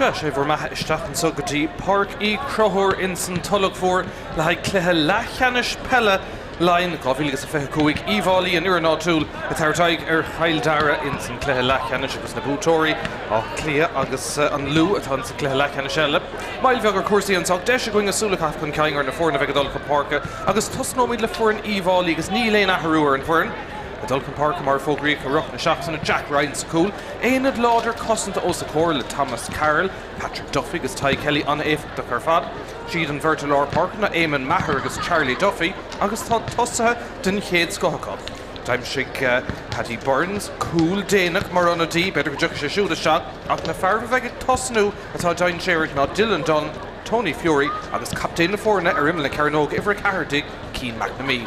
Sea, sé bhur mbeatha isteach anso go dtí Páirc Uí Chonchúir ins an Tulach Mhór le haghaidh cluiche leathcheannais peile Laighean 2025, Uíbh Fhailí, an fhoireann áitiúil, ag tabhairt aghaidh ar Chill Dara ins an cluiche leathcheannais agus na buaiteoirí, Áth Cliath agus an Lú, atá ins an cluiche leathcheannais eile. Moill bheag ar chúrsaí anso ach deis againn súil a chaitheamh chun cinn ar na foirne a bheidh ag dul chun páirce agus tosnóimid le foireann Uíbh Fhailí agus níl aon athrú ar an bhfoireann. Ag dul chun páirce mar a fógraíodh i rith na seachtaine, Jack Ryan sa chúl, Aonad láidir cosanta os a chomhair le Thomas Carroll, Patrick Duffy agus Tadhg Kelly an-éifeachtach ar fad. Siad an bheirt i lár páirce ná Eamon Maher agus Charlie Duffy agus tá tosaithe den chéad scoth acu. D'aimsigh Paddy Burns cúl déanach mar ionadaí, b'fhéidir go dtiocfaidh sé siúd isteach, ach na fearaibh a bheidh ag tosnú atá dainséarach ná Dylan Dunne, Tony Furey agus captaen na foirne ar imeall na cearnóige, uimhir 14, Cian McNamee.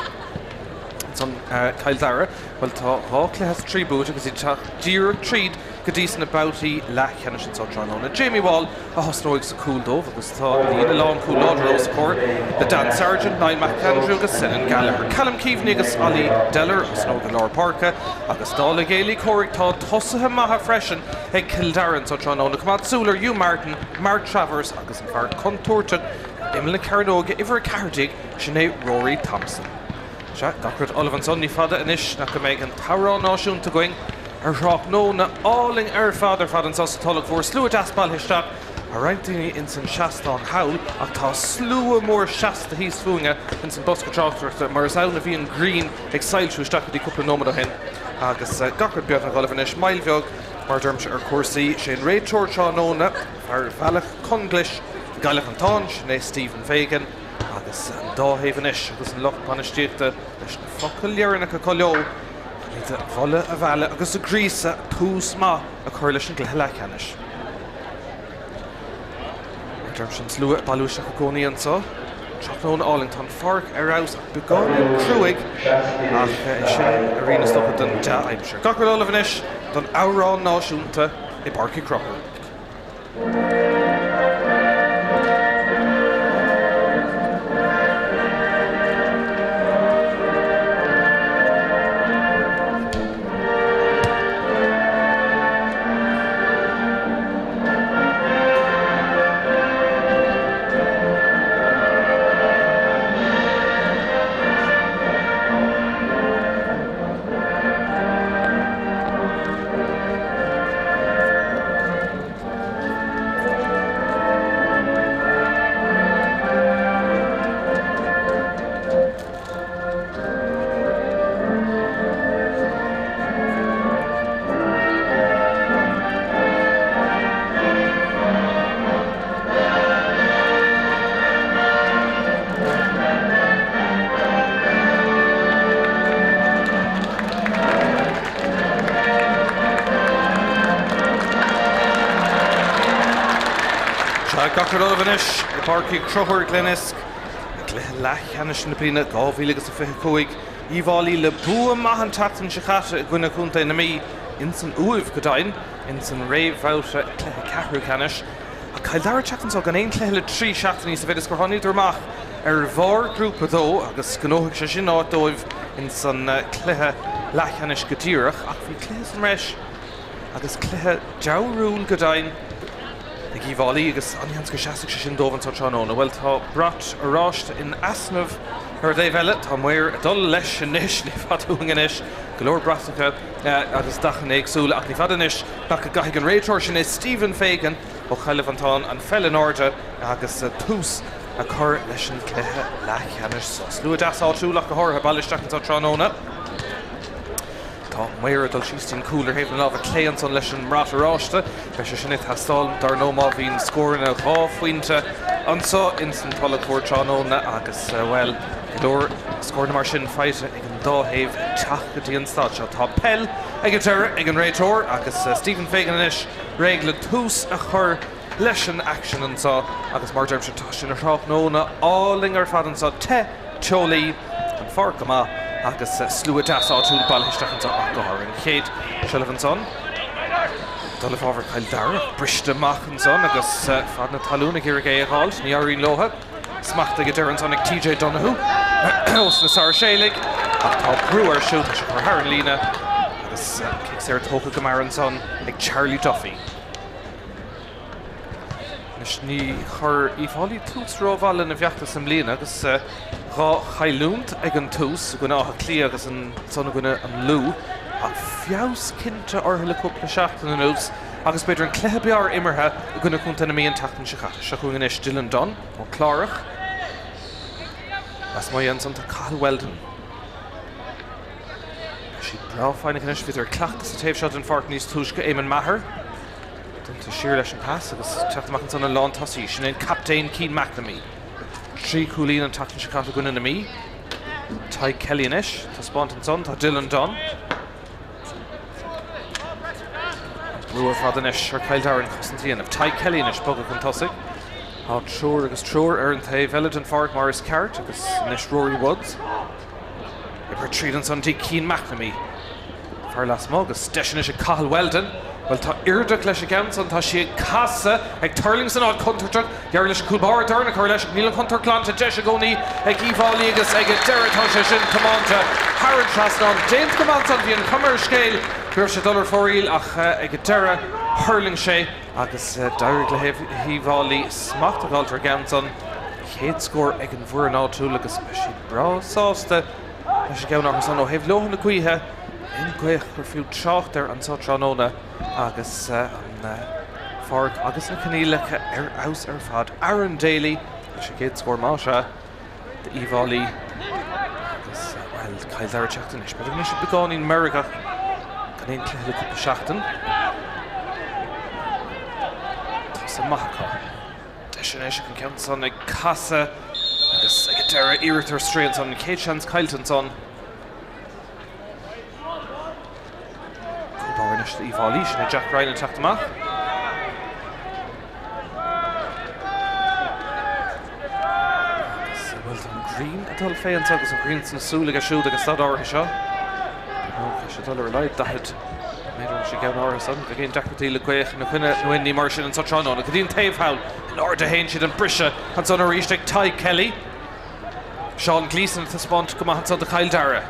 Ansan Cill Dara, bhuel tá 2 chluiche as 3 buaite agus iad ag teacht díreach tríd go dtí sna babhtaí leathcheannais anso tráthnóna. Jamie Wall a thosnóidh sa chúl dóibh agus tá líne lánchúil láidir os a chomhair le Dan Sargent, Niall McAndrew agus Senan Gallagher. Callum Keaveney agus Ollie Deller a thosnóidh i lár páirce agus dála a gcéilí comhraic tá tosaithe maithe freisin ag Cill Dara anso tráthnóna. Coimeád súil ar Hugh Martin, Mark Travers agus an fear contúirteach ar imeall na cearnóige, uimhir 14, Sin é Rory Thompson. Sea, gach rud ullamh ansan. Ní fada anois nach go mbeidh an t-amhrán náisiúnta againn ar thráthnóna álainn ar fad ar fad anso sa Tulach Mhór. Slua deas bailithe isteach. Tá roinnt daoine ins an seastán thall ach tá slua mór seasta thíos fúinne ins an bosca tráchtaireachta mar is ann a bhí an ghrian ag soilsiú isteach go dtí cúpla nóiméad ó shin. Agus gach rud beagnach ullamh anois. Moill bheag, mar a deirimse, ar chúrsaí. Sé an réiteoir tráthnóna, fear Bhealach Conglais i gCailleach an tSáin, sin é Stephen Fagan. Agus an dá thaobh anois agus an lucht bainistíochta leis na focail dheireanacha acu leo chun iad a mholadh, a mhealladh agus a ghríosadh tús maith a chur leis an gcluiche leathcheannais. Mar a deirimse, an slua ag bailiú isteach i gcónaí anso. Tráthnóna álainn, tá an pháirc ar fheabhas ach beagáinín cruaidh ach é sin a rian is dócha den dea-aimsir. Gach rud ullamh anois don amhrán náisiúnta i bPáirc Uí Chonchúir. Sea, gach rud ullamh anois i bPáirc Uí Chonchúir, Glenisk, i gcluiche leathcheannais na bliana 2025. Uíbh Fhailí le bua maith an tseachtain seo caite i gcoinne Chontae na Mí, ins an Uaimh go deimhin, ins an réamhbhabhta cluiche ceathrú ceannais. Ach Cill Dara ag teacht anso gan aon chluiche le 3 seachtainí sa mhéid is gur tháiníodar amach ar bharr Grúpa 2 agus ghnóthaigh sé sin áit dóibh ins an cluiche leathcheannais go díreach. Ach bhí cluiche sa mbreis agus cluiche deabhrúil go deimhin ag Uíbh Fhailí agus an-sheans go seasfadh sé sin dóibh anso tráthnóna. Bhuel tá brat oráiste in easnamh ar an dtaobh eile. Tá maor ag dul leis anois, ní fada uainn anois. Go leor bratacha agus dathanna éagsúla ach ní fada anois nach go gcaithfidh an réiteoir sin é Stephen Fagan ó Chill Mhantáin an pheil in airde agus tús a chur leis an gcluiche leathcheannais seo. Slua deas áitiúil ach go háirithe bailithe isteach anseo tráthnóna. Tá maor ag dul síos dtí'n cúl ar thaobh na láimhe clé ansan leis an mbrat oráiste. Beidh sé sin ag teastáil dar ndóigh má bhíonn scóranna 2 phointe anso ins an Tulach Mhór tráthnóna agus, bhuel, go leor scóranna mar sin faighte ag an dá thaobh ag teacht go dtí an staid seo. Tá peil ag an deireadh ag an réiteoir agus Stephen Fagan anois réidh le tús a chur leis an aicsean anso agus mar a deirimse tá sé ina thráthnóna álainn ar fad anso, te, teolaí, an pháirc go maith agus slua deas áitiúil bailithe isteach anso ach go háirithe. An chéad seilbh ansan dul i bhfabhar Chill Dara, briste amach ansan agus fad na talún ag iarraidh é a dh'fháilt, ní éiríonn leotha. Smacht ag an deireadh ansan ag TJ Donoghue ós na Sáirséalaigh ach tá brú air siúd, tá sé curtha thar an líne agus cic saor tógtha go mear ansan ag Charlie Duffy. Anois ní chuir Uíbh Fhailí tús rómhaith lena bhfeachtas i mbliana agus 2 chailliúint ag an tús, i gcoinne Átha Cliath agus ansan i gcoinne an Lú, ach feabhas cinnte orthu le cúpla seachtain anuas agus b'fhéidir an cluiche b'fhearr imeartha i gcoinne Chontae na Mí an tseachtain seo caite. Seo chugainn anois Dylan Dunne ón Clárach. Lasmuigh ansan tá Cathal Weldon. Tá siad breá foighneach anois, bhíodar ag cleachtadh sa taobh seo den pháirc níos túisce. Éamonn Maher dulta siar leis an pas agus teacht amach ansan an lántosaí. Sin é an captaen Cian McNamee. 3 chúilín an tseachtain seo caite i gcoinne na Mí. Tadhg Kelly anois, taispeáint ansan, tá Dylan Dunne. Brú ar fad anois ar Chill Dara an chosaint a dhéanamh. Tadhg Kelly anois bogtha chun tosaigh. Tá triúr agus triúr ar an taobh eile den pháirc mar is ceart agus anois Rory Woods. Oibrithe tríd ansan dtí Cian McNamee. Fear lasmuigh agus deis anois ag Cathal Weldon. Bhuel tá irdeach leis an gceann san, tá sí ag casadh, ag tuirlingt san áit chontúirteach. D'éirigh leis an cúl báire dorn a chur leis ach níl an chontúirt glanta. Deis i gcónaí ag Uíbh Fhailí agus ag an deireadh tá sé sin tiománta thar an trasnán. Déanta go maith ansan, bhí an chuma ar an scéal go raibh sé ag dul ar fóraoil ach ag an deireadh thuirling sé agus d'éirigh le hUíbh Fhailí smacht a fháilt ar an gceann san. Chéad scór ag an bhfoireann áitiúil agus beidh siad breá sásta leis an gceann áirithe san ó thaobh leoithne na gaoithe, aon ghaoth gur fiú trácht air anso tráthnóna agus an pháirc agus na coinníollacha ar fheabhas ar fad. Aaron Daly leis an gcéad scór más ea d'Uíbh Fhailí agus, bhuel, Cill Dara ag teacht anois. B'fhéidir go mbeidh siad beagáinín meirgeach gan aon chluiche le cúpla seachtain. Tosach maith acu. Deis anois ach an ceann san ag casadh agus ag an deireadh iarracht ar strae ansan, an chéad seans caillte ansan. Cúl báire anois d'Uíbh Fhailí, sin é Jack Ryan ag teacht amach. Agus bhuel tá an ghrian ag dul fé anso agus an ghrian sna súile aige siúd ag an staid áirithe seo. Tá sé ag dul ar a laghad 40 méadar leis an gceann áirithe san. Bheadh aon deacrachtaí le gaoth ina choinne nó aon ní mar sin anso tráthnóna. Go dtí an taobh thall, in airde a théann siad an briseadh ansan arís ag Tadhg Kelly. Seán Gleeson ag taispeáint go maith anso do Chill Dara.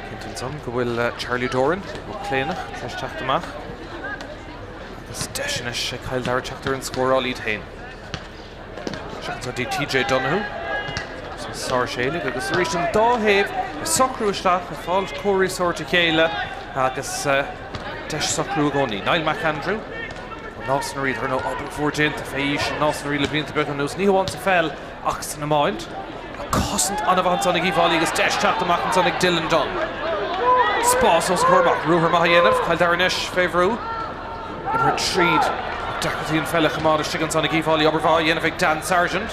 Cinnte ansan go bhfuil Charlie Doran ó Claonach tar éis teacht amach agus deis anois ag Cill Dara teacht ar an scóráil iad féin. Seo anso dtí TJ Donoghue. Sárseilg agus arís an dá thaobh ag socrú isteach, ag fáil comharthaí sóirt a chéile agus deis socrú i gcónaí. Niall McAndrew ó Nás na Rí, dar ndóigh, obair mhór déanta fé aois i Nás na Rí le blianta beaga anuas, ní hamháin sa pheil ach san iomáint. Cosaint an-mhaith ansan ag Uíbh Fhailí agus deis teacht amach ansan ag Dylan Dunne. Spás os a chomhair amach, ruathar maith a dhéanamh, Cill Dara anois fé bhrú. Oibrithe tríd ach deacrachtaí an pheil a choimeád istigh ansan ag Uíbh Fhailí. Obair mhaith á dhéanamh ag Dan Sargent.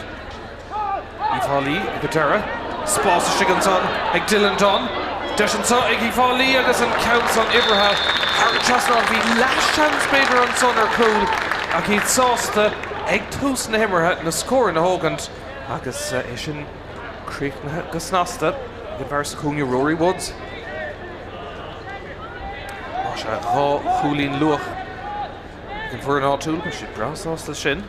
Uíbh Fhailí ag an deireadh. Spás istigh ansan ag Dylan Dunne. Deis anso ag Uíbh Fhailí agus an ceann san oibrithe thar an trasnán. Bhí leathsheans b'fhéidir ansan ar chúl ach iad sásta ag tús na himeartha na scóranna a thógaint agus é sin críochnaithe go snasta ag an bhfear sa chúinne Rory Woods. Más ea, 2 chúilín luath ag an bhfoireann áitiúil, beidh siad breá sásta sin.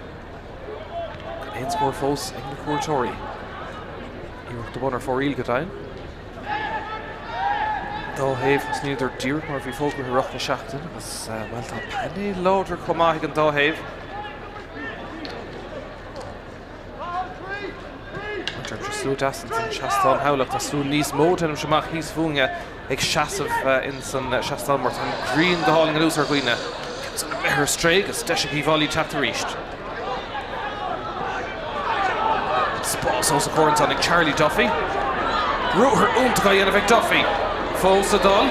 Gan aon scór fós ag na cuairteoirí. Iarracht amháin ar fóraoil go deimhin. Dá thaobh, thosnaíodar díreach mar a bhí fógraithe i rith na seachtaine agus, bhuel, tá painéal láidir chomh maith ag an dá thaobh. Tá slua deas ins an seastán thall ach tá slua níos mó, déanaimse amach, thíos fúinne ag seasamh ins an seastán mar tá an ghrian go hálainn anuas ar dhaoine. Ceann imithe ar strae agus deis ag Uíbh Fhailí teacht arís. Spás os a chomhair ansan ag Charlie Duffy. Ruathar iontach á dhéanamh ag Duffy. Fós ag dul.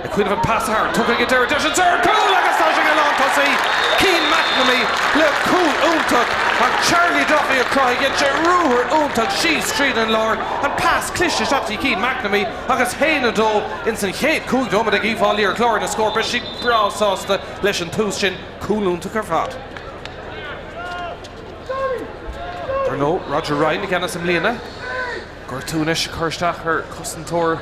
Ag cuimhneamh an pas a tharraingt. Tugtha ag an deireadh deis anso ar cúl agus tá sé ag an lántosaí Cian McNamee le cúl iontach ach Charlie Duffy a chruthaigh dhein sé ruathar iontach síos tríd an lár. An pas cliste isteach dtí Cian McNamee agus 1-2 ins an chéad 5 nóiméad ag Uíbh Fhailí ar chlár na scór. Beidh siad breá sásta leis an tús sin. Cúl iontach ar fad. Dar ndóigh, Roger Ryan i gceannas i mbliana. Gortú anois ag cur isteach ar chosantóir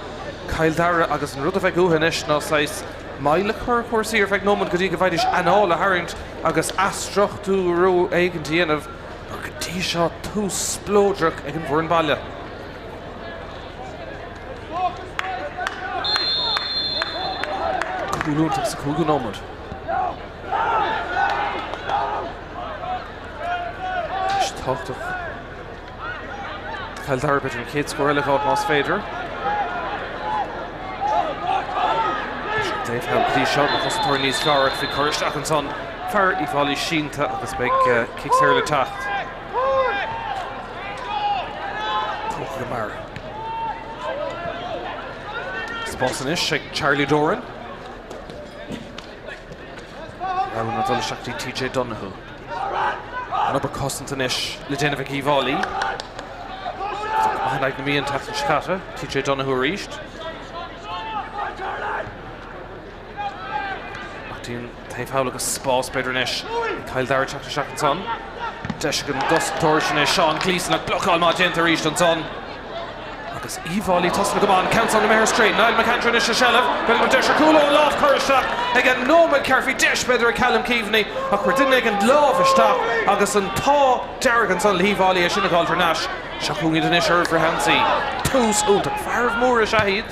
Chill Dara agus an rud a bheidh uathu anois ná saghas moill a chur ar chúrsaí ar feadh nóiméad go dtí go bhfaighidís anáil a tharraingt agus athstruchtúrú éigin a dhéanamh mar go dtí seo tús spleodrach ag an bhfoireann baile. Cúl iontach sa cúigiú nóiméad. Tábhachtach do Chill Dara b'fhéidir an chéad scór eile a fháil más féidir. Leis an dtaobh thall go dtí seo, na cosantóirí níos fearr ach bhí cur isteach ansan. Fear Uíbh Fhailí sínte agus beidh cic saor le teacht. Tógtha go mear. Spás anois ag Charlie Doran. Rogha ag dul isteach go dtí TJ Donoghue. An obair cosanta anois le déanamh ag Uíbh Fhailí. Maith in aghaidh na Mí an tseachtain seo caite. TJ Donoghue arís. Amach go dtí an taobh thall agus spás b'fhéidir anois ag Cill Dara teacht isteach ansan. Deis ag an gcosantóir sin é Seán Gleeson ach blocáil maith déanta arís ansan. Agus Uíbh Fhailí tosnaithe go maith, an ceann san imithe ar strae. Niall McAndrew anois i seilbh. B'fhéidir go bhfuil deis ar chúl ó lámh curtha isteach ag an nóiméad ceart. Bhí deis b'fhéidir ag Callum Keaveney ach chuir duine éigin lámh isteach agus an t-ádh dearg ansan le hUíbh Fhailí é sin a dh'fháilt thar n-ais. Seo chugainn iad anois ar bhreith ionsaí. Tús iontach. Fearaibh móra is ea iad.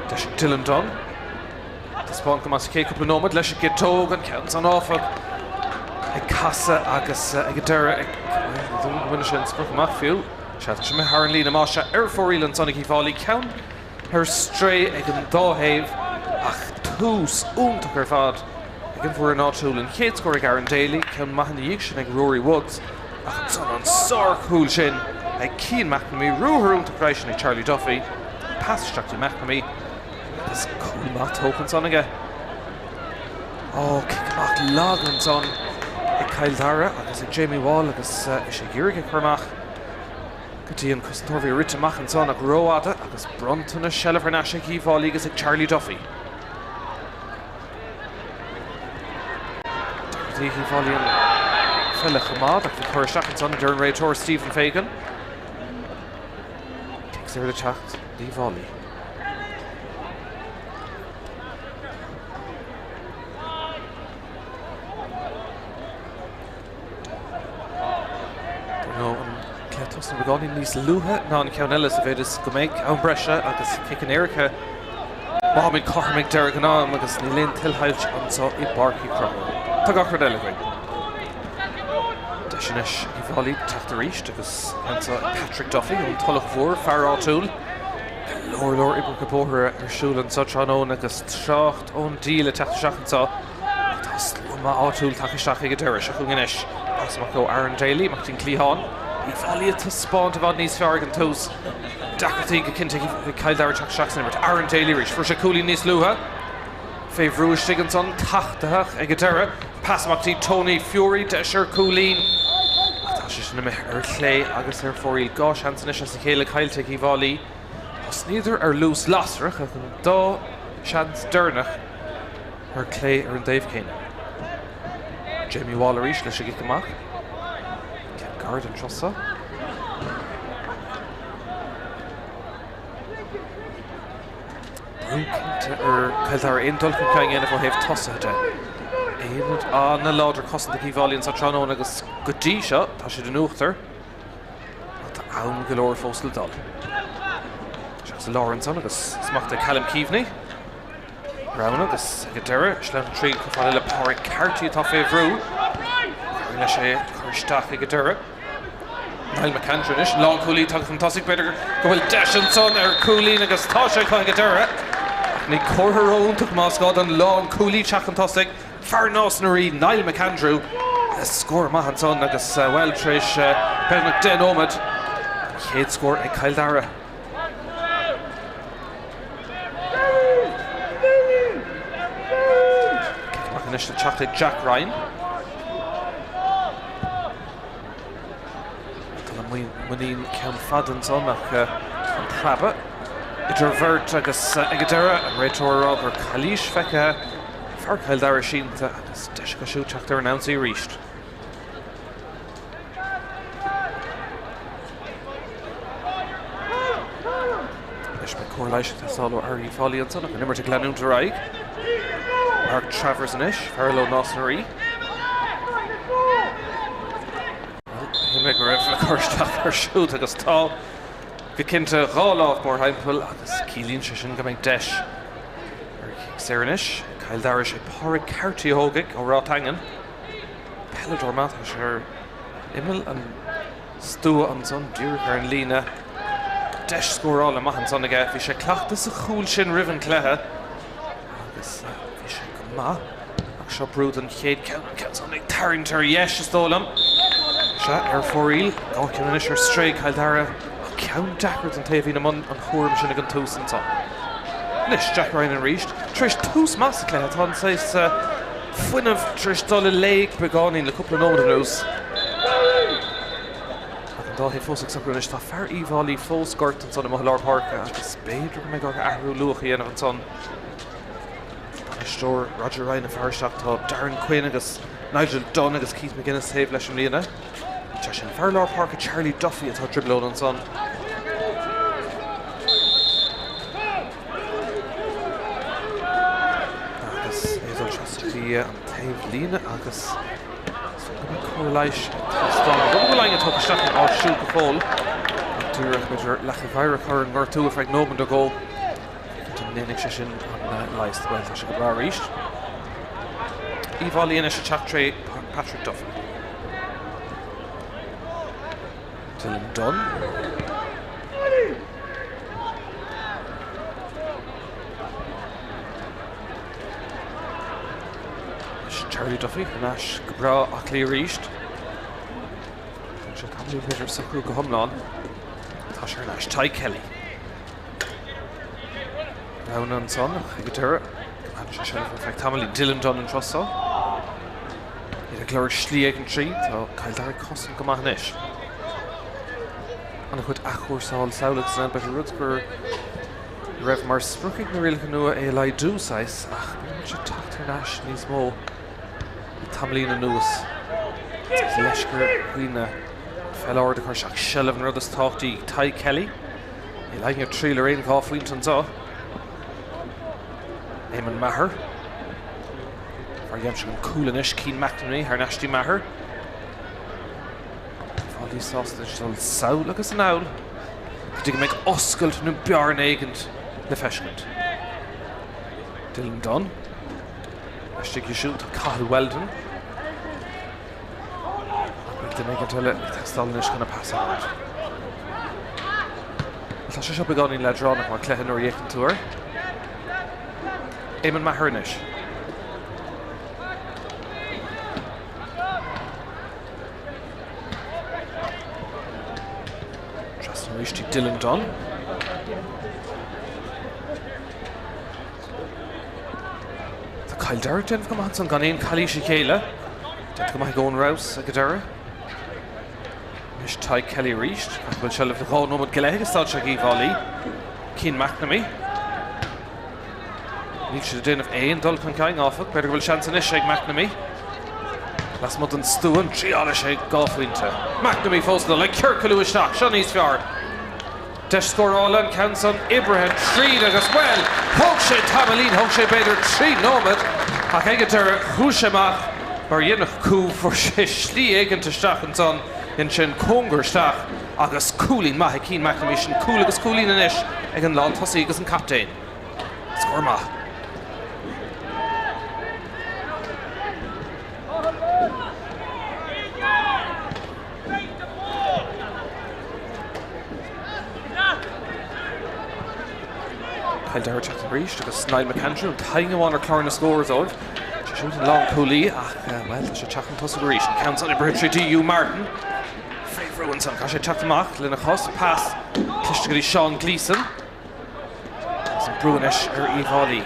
Deis ag Dylan Dunne. Taispeáint go maith sa chéad cúpla nóiméad leis an gciotóg, an ceann san áfach ag casadh agus ag an deireadh ag bhain sé an sprioc amach fiú. Sea, tá sé imithe thar an líne más ea ar fóraoil ansan ag Uíbh Fhailí, ceann ar strae ag an dá thaobh ach tús iontach ar fad ag an bhfoireann áitiúil. An chéad scór ag Aaron Daly, ceann maith ina dhiaidh sin ag Rory Woods ach ansan an sárchúl sin ag Cian McNamee, ruathar iontach freisin ag Charlie Duffy, pas isteach do McNamee. Agus cúl maith tógtha ansan aige. Ó, cic amach lag ansan ag Cill Dara agus ag Jamie Wall agus is é ag iarraidh é a chur amach go dtí an cosantóir. Bhí rite amach ansan ach rófhada agus bronnta an tseilbh thar n-ais ag Uíbh Fhailí agus ag Charlie Duffy. Deacrachtaí ag Uíbh Fhailí an pheil a choimeád ach bhí cur isteach ansan a deir an réiteoir Stephen Fagan. Cic saor le teacht d'Uíbh Fhailí. Dar ndóigh, an cluiche tosnaithe beagáinín níos luaithe ná an ceann eile sa mhéid is go mbeidh am breise agus cic éirice má táimid cothrom ag deireadh an am agus níl aon tuilthaillte anseo i bPáirc Uí Chonchúir. Tá gach rud eile againn. Deis anois ag Uíbh Fhailí teacht arís agus anseo Patrick Duffy ón Tulach Mhór, fear áitiúil. Go leor leor oibreacha bóithre ar siúl anseo tráthnóna agus trácht ón Díl ag teacht isteach anseo. Ach tá slua maith áitiúil tagtha isteach ag an deireadh. Seo chugainn anois pas amach ó Aaron Daly, amach go dtí an cliathán. Uíbh Fhailí ag taispeáint i bhfad níos fearr ag an tús. Deacrachtaí go cinnte ag Cill Dara teacht isteach san imirt. Aaron Daly arís. Fuair sé cúilín níos luaithe. Fé bhrú istigh ansan, tachtaithe ag an deireadh. Pas amach go dtí Tony Furey, deis ar chúilín. Ach tá sé sin imithe ar chlé agus ar fóraoil. 2 seans anois as a chéile caillte ag Uíbh Fhailí. Thosnaíodar ar luas lasrach ach an dá sheans deireanach ar clé ar an dtaobh céanna. Jamie Wall arís leis an gcic amach. Ceann gairid an turas seo. Brú cinnte ar Chill Dara aon dul chun cinn a dhéanamh ó thaobh tosaithe de. Aonad an-láidir cosanta ag Uíbh Fhailí anseo tráthnóna agus go dtí seo tá siad in uachtar. Ach tá am go leor fós le dul. Isteach sa lár ansan agus smacht ag Callum Keaveney. Rogha agus ag an deireadh, sleamhnán tríd chomh fada le Pádraig Carty atá fé bhrú. Éirigh leis é a chur isteach ag an deireadh. Niall McAndrew anois, lánchúlaí tagtha chun tosaigh, b'fhéidir go bhfuil deis ansan ar chúilín agus tá sé acu ag an deireadh. Ach ní comhartha ró-iontach más gá don lánchúlaí teacht chun tosaigh. Fear Nás na Rí, Niall McAndrew, scór maith ansan agus, bhuel, tar éis beagnach 10 nóiméad, an chéad scór ag Cill Dara. Cic amach anois le teacht ag Jack Ryan. Dul i muinín ceann fada ansan ach an preabadh idir bheirt agus ag an deireadh an réiteoir ag rá gur calaois feicthe, fear Chill Dara sínte agus deis acu siúd teacht ar an ionsaí arís. Anois beidh cóir leighis ag teastáil ó fhear Uíbh Fhailí ansan ach an imirt ag leanúint ar aghaidh. Mark Travers anois, fear ó Nás na Rí. Bhuel, shíl mé go raibh cur isteach ar siúd agus tá go cinnte 2 lámh mórthimpeall agus ciallaíonn sé sin go mbeidh deis ar chic saor anois. Cill Dara, sé Pádraig Carty a thógfaidh ó Ráth Daingean. Peileadóir maith, tá sé ar imeall an stua ansan, díreach ar an líne. Deis scórála maith ansan aige. Bhí sé ag cleachtadh sa chúl sin roimh an cluiche agus bhí sé go maith. Ach seo brú don chéad ceann, an ceann san ag tarraingt ar dheis is dóigh liom. Sea, ar fóraoil, dá ceann anois ar strae Cill Dara, ach ceann deacair don té a bhí i mbun an chúraim sin ag an tús ansan. Anois, Jack Ryan arís, tar éis tús maith sa chluiche, tá an saghas fuinneamh tar éis dul i léig beagáinín le cúpla nóiméad anuas. Ach an dá thaobh fós ag socrú anois, tá fear Uíbh Fhailí fós gortaithe ansan amuigh i lár páirce agus b'fhéidir go mbeidh orthu athrú luath a dhéanamh ansan. Bainisteoir Roger Ryan an fear isteach tá Darren Quinn agus Nigel Dunne agus Keith McGuinness taobh leis i mbliana. Tá sin fear lár páirce Charlie Duffy atá ag trioblóid ansan. Agus é ag dul trasna go dtí an taobh líne agus cóir leighis ag teastáil. Rud a bhfuil éinne tugtha isteach an áit siúd go fóill. Díreach b'fhéidir leac oighir a chur ar an ngortú ar feadh nóiméad nó dhó. An ndéanfaidh sé sin an leigheas? Bhuel, tá sé go breá arís. Uíbh Fhailí anois ag teacht tré Patrick Duffy. Dylan Dunne. Charlie Duffy thar n-ais go breá aclaí arís. Tá sé tamaillín b'fhéidir socrú go hiomlán. Tá sé thar n-ais. Tadhg Kelly. Roghanna ansan ach ag an deireadh coimeádann sé seilbh ar feadh tamaillín. Dylan Dunne an tráth so. Iad ag lorg slí éigin tríd. Tá Cill Dara ag cosaint go maith anois. An-chuid athchúrsáil sall agus anall b'fhéidir rud go raibh mar sprioc ag na rialacha nua é a laghdú saghas ach bíonn sé teacht thar n-ais níos mó le tamaillín anuas. Is leisce ar dhaoine peil ard a chur isteach. Seilbh an rud is tábhachtaí. Tadhg Kelly. Níl éinne ag triall ar aon dhá phointe anseo. Eamon Maher. Fear a d'aimsigh an cúl anois, Cian McNamee thar n-ais dtí Maher. Uíbh Fhailí sásta anois dul sall agus anall go dtí go mbeidh oscailt nó bearna éigint le feiscint. Dylan Dunne. Istigh siúd tá Cathal Weldon. Ach beidh duine éigin eile ag teastáil anois chun an pas a thabhairt. Tá sé seo beagáinín leadránach mar chluiche nuair a fhéachann tú air. Eamon Maher anois. Trasna arís dtí Dylan Dunne. Tá Cill Dara ag déanamh go maith ansan gan aon calaois a chéile. Déanta go maith ag Eoin Rouse ag an deireadh. Anois Tadhg Kelly arís. Ach bhfuil seilbh 2 nóiméad go leith ag stad seo Uíbh Fhailí. Cian McNamee. Níl siad ag déanamh aon dul chun cinn áfach. B'fhéidir go bhfuil seans anois ag McNamee. Lasmuigh den stua, an triáil sé 2 phointe. McNamee fós ag dul ag ciorcalú isteach. Seo níos fearr. Deis scórála, an ceann san oibrithe tríd agus, bhuel, thóg sé tamaillín, thóg sé b'fhéidir 3 nóiméad ach ag an deireadh chuaigh sé amach mar a dhéanfadh cú, fuair sé slí éigint isteach ansan, ansin cóngar isteach agus cúilín maith ag Cian McNamee, sin cúl agus cúilín anois ag an lántosaí agus an captaen. Scór maith. Cill Dara ag teacht arís agus Niall McAndrew an t-aon amháin ar chlár na scór dóibh. Sé siúd an lánchúlaí ach, bhuel, tá sé ag teacht chun tosaigh arís. An ceann san oibrithe trí Hugh Martin. Fé bhrú ansan, caithfidh sé teacht amach lena chos. Pas cliste go dtí Seán Gleeson. Agus an brú anois ar Uíbh Fhailí.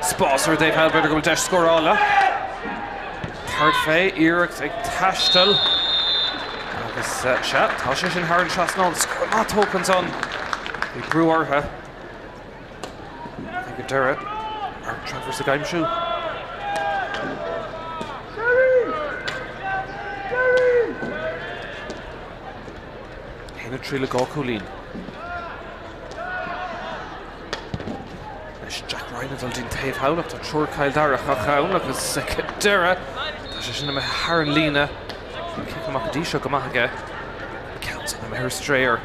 Spás ar an dtaobh thall, b'fhéidir go bhfuil deis scórála. Tabhairt fé, iarracht ag taisteal. Agus sea, tá sé sin thar an trasnán. Scór maith tógtha ansan. Bhí brú orthu. Ag an deireadh, Mark Travers ag aimsiú. 1-3 le 2 cúilín. Anois Jack Ryan ag dul dtí'n taobh thall ach tá triúr Chill Darach ann agus ag an deireadh tá sé sin imithe thar an líne. An cic amach go dtí seo go maith aige. Ceann san imithe ar strae.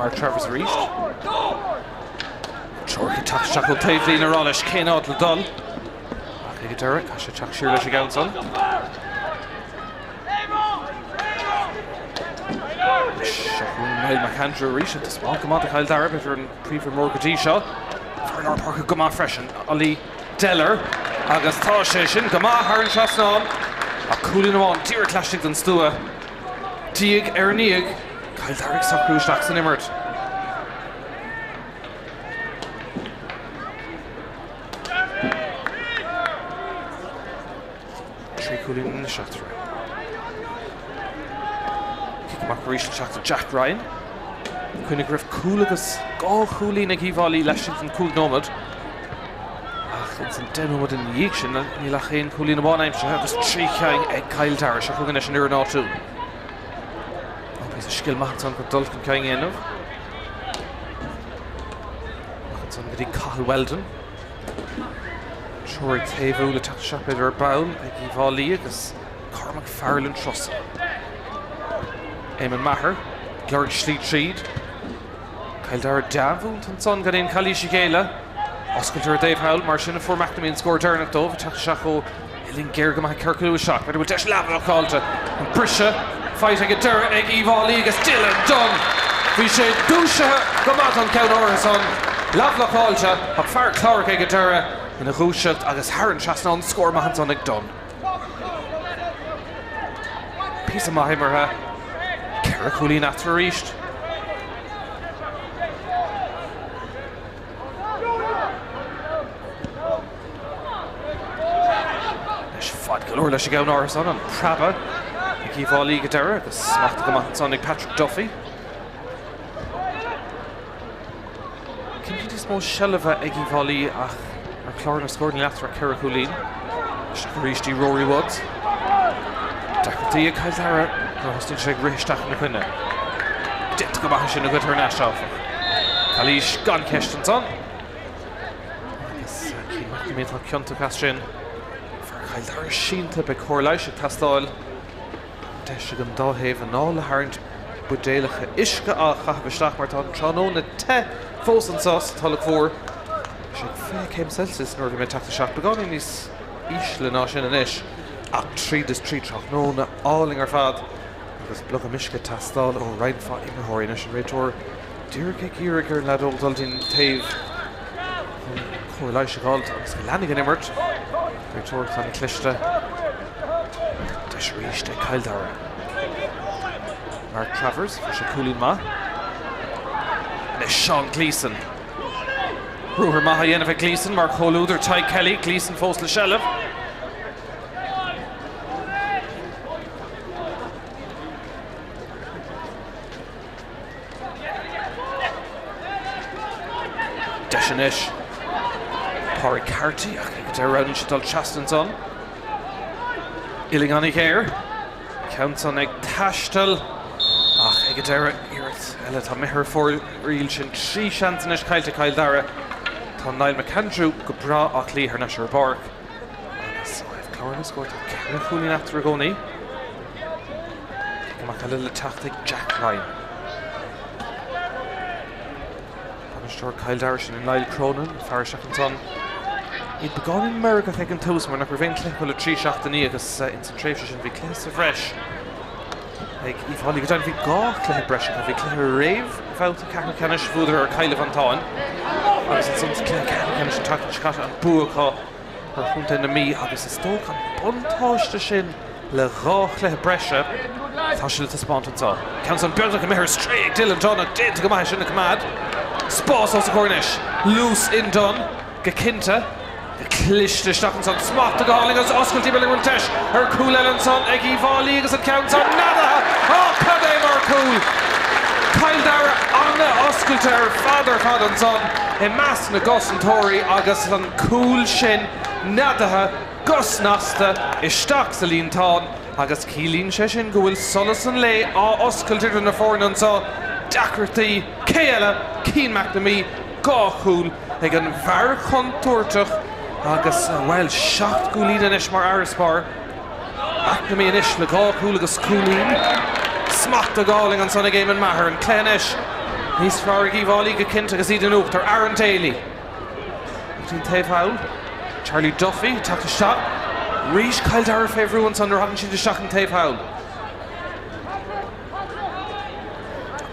Mark Travers arís. Treoir ag teacht isteach ón taobhlíne ag rá leis cén áit le dul. Ach ag an deireadh, caithfidh sé teacht siar leis an gceann san. Seo chugainn Niall McAndrew arís, ag taispeáint go maith do Chill Dara, b'fhéidir an príomhimreoir go dtí seo. Fear lár páirce go maith freisin, Ollie Deller, agus tá sé sin go maith thar an trasnán. Ach cúilín amháin díreach laistigh den stua. Diaidh ar ndiaidh, Cill Dara ag socrú isteach san imirt. 3 chúilín anois eatarthu. Cic amach arís le teacht do Jack Ryan. Cuimhnigh go raibh cúl agus 2 chúilín ag Uíbh Fhailí laistigh den 5 nóiméad. Ach ins an 10 nóiméad ina dhiaidh sin níl ach aon chúilín amháin aimsithe agus 3 cheann ag Cill Dara. Seo chugainn anois an fhoireann áitiúil. Ó, píosa scil maith ansan chun dul chun cinn a dhéanamh. Amach ansan go dtí Cathal Weldon. Treoir ag taobhú le teacht isteach b'fhéidir ar ball ag Uíbh Fhailí agus Cormac Farrell an turas san. Eamon Maher ag lorg slí tríd. Cill Dara dea-mhúinte ansan gan aon chalaois a ghéilleadh. Oscailt ar an dtaobh thall, mar sin a fuair McNamee an scór deireanach dóibh ag teacht isteach ó uillinn géar go maith ag ciorclú isteach. B'fhéidir go bhfuil deis leathbhlocáilte. An briseadh faighte ag an deireadh ag Uíbh Fhailí agus Dylan Dunne. Bhí sé dúisithe go maith don cheann áirithe san. Leathbhlocáilte ach fear clárach ag an deireadh ina dhúiseacht agus thar an trasnán scór maith ansan ag Dunne. Píosa maith imeartha. 4 chúilín eatarthu arís. Anois fad go leor leis an gceann áirithe san, an preabadh ag Uíbh Fhailí ag an deireadh agus smachtaithe go maith ansan ag Patrick Duffy. Cinnte níos mó seilbhe ag Uíbh Fhailí ach ar chlár na scór níl eatarthu ach 4 chúilín. Isteach arís dtí Rory Woods. Deacrachtaí ag Cill Dara nuair a thosnaíonn sé ag rith isteach ina coinne. Déanta go maith ansin a ghoid thar n-ais áfach. Calaois gan ceist ansan. Agus Cian McNamee atá ciontach as sin. Fear Chill Dara sínte, beidh cóir leighis ag teastáil. Deis ag an dá thaobh anáil a tharraingt, buidéalacha uisce á chaitheamh isteach mar tá an tráthnóna te fós anseo sa Tulach Mhór. Bhí sé ag 20 céim Celsius nuair a bhí mé ag teacht isteach, beagáinín níos ísle ná sin anois ach tríd is tríd tráthnóna álainn ar fad agus blogam uisce ag teastáil ó roinnt mhaith imreoirí anois. An réiteoir díreach ag iarraidh ar an leaid óg dul dtí'n taobh chun cóir leighis a fháil agus go leanfaidh an imirt. Réiteoireacht an-chliste. Deis arís ag Cill Dara. Mark Travers, fuair sé cúilín maith. Anois Seán Gleeson. Ruathar maith á dhéanamh ag Gleeson mar chomhluadar Tadhg Kelly. Gleeson fós le seilbh. Deis anois. Pádraig Carty ach ag an deireadh roghnaíonn sé dul trasna ansan. Uillinn an-ghéar. Ceann san ag taisteal ach ag an deireadh iarracht eile atá imithe ar fóraoil sin 3 seans anois caillte ag Cill Dara. Tá Niall McAndrew go breá aclaí thar n-ais ar an bpáirc agus ó thaobh clár na scór tá 4 chúilín eatarthu i gcónaí. Cic amach eile le teacht ag Jack Ryan. Bainisteoir Chill Dara sin Niall Cronin, fear isteach ansan. Iad beagáinín meirgeach ag an tús mar nach raibh aon chluiche acu le 3 seachtainí agus ins an tréimhse sin bhí cluiche sa bhreis ag Uíbh Fhailí. Go deimhin bhí 2 chluiche breise acu. Bhí cluiche réamh-bhabhta ceathrú ceannais, bhuadar ar Chill Mhantáin agus ansan sa cluiche ceathrú ceannais an tseachtain seo caite an bua acu ar chontae na Mí agus is dócha an buntáiste sin le 2 chluiche breise atá sé le taispeáint anseo. Ceann san beagnach imithe ar strae ag Dylan Dunne ach déanta go maith é sin a choimeád. Spás os a chomhair anois. Luas in Dunne go cinnte. Go cliste isteach ansan. Smachtaithe go hálainn agus oscailt timpeall go bhfuil deis ar chúl eile ansan ag Uíbh Fhailí agus an ceann san neadaithe. Á, cad é mar chúl! Cill Dara an-oscailte ar fad ar fad ansan i measc na gcosantóirí agus an cúl sin neadaithe go snasta isteach sa líontán agus ciallaíonn sé sin go bhfuil solas an lae á oscailt idir na foirne anseo. Deacrachtaí, cé eile? Cian McNamee, 2 chúl ag an bhfear contúirteach agus, bhuel, 7 gcúilín anois mar fharasbarr. McNamee anois le 2 chúl agus cúilín. Smachtaithe go hálainn ansan ag Eamon Maher. An cluiche anois. Níos fearr ag Uíbh Fhailí go cinnte agus iad in uachtar. Aaron Daly go dtí an taobh thall. Charlie Duffy ag teacht isteach. Arís Cill Dara fé bhrú ansan nuair a thagann siad isteach an taobh thall.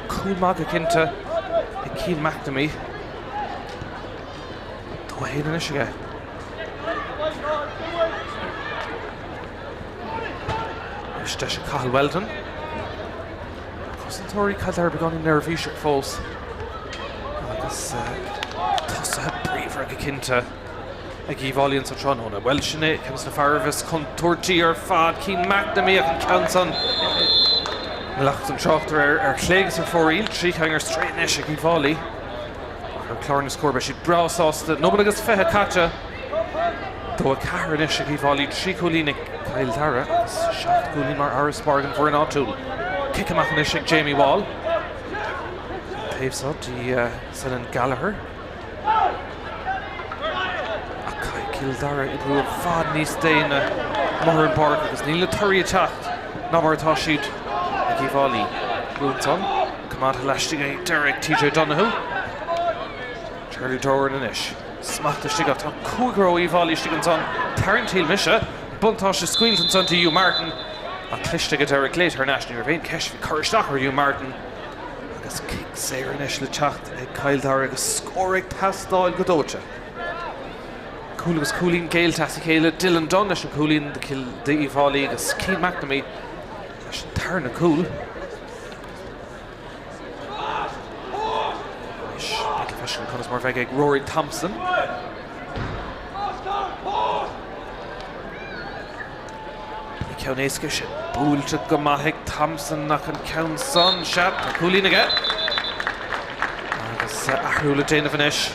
Cúl maith go cinnte ag Cian McNamee. 2-1 anois aige. Anois deis ag Cathal Weldon. Cosantóirí Chill Dara beagáinín neirbhíseach fós agus tosaithe bríomhara go cinnte ag Uíbh Fhailí anso tráthnóna. Bhuel, sin é ceann de na fearaibh is contúirtí ar fad, Cian McNamee ach an ceann san níl ach an tráchtaire air ar chlé agus ar fóraoil, 3 cheann ar strae anois ag Uíbh Fhailí. Ach ar chlár na scór beidh siad breá sásta. Nóiméad agus 20 caite. 2-4 anois ag Uíbh Fhailí, 3 chúilín ag Cill Dara agus 7 gcúilín mar fharasbarr ag an bhfoireann áitiúil. Cic amach anois ag Jamie Wall. An taobh seo dtí Senan Gallagher. Ach caithfidh Cill Dara oibriú i bhfad níos déine amuigh ar an bpáirc agus níl na torthaí ag teacht ná mar atá siad ag Uíbh Fhailí. Brú ansan, coimeádtha laistigh ag deireadh ag TJ Donoghue. Charlie Doran anois. Smacht istigh ach tá cúigear ó Uíbh Fhailí istigh ansan. Tarraingt shíl mise. Buntáiste scaoilte ansan do Hugh Martin ach cliste ag an deireadh glaoite thar n-ais. Ní raibh aon cheist, bhí cur isteach ar Hugh Martin agus cic saor anois le teacht ag Cill Dara agus scór ag teastáil go dóite. Cúl agus cúilín géillte as a chéile, Dylan Dunne leis an gcúilín d'Uíbh Fhailí agus Cian McNamee leis an tarna cúl. Anois, beidh le feiscint conas mar a bheidh ag Rory Thompson. Ní ceann éasca sin. Buailte go maith ag Thompson ach an ceann san, sea, tá cúilín aige. Agus athrú le déanamh anois.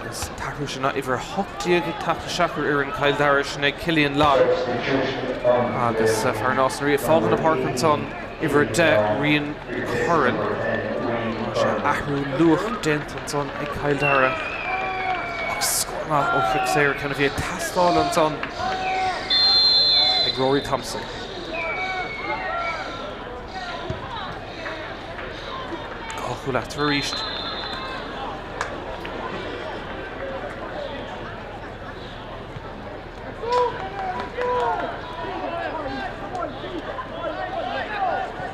Agus an t-athrú sin ná uimhir 18 ag teacht isteach ar fhoireann Chill Dara, sin é Cillian Long. Agus fear Nás na Rí ag fágáil na páirce ansan, uimhir 10, Rian Curran. Tá sé athrú luath déanta ansan ag Cill Dara. Ach scór maith ó chic saor, ceann a bhí ag teastáil ansan ag Rory Thompson. 2 chúl eatarthu arís.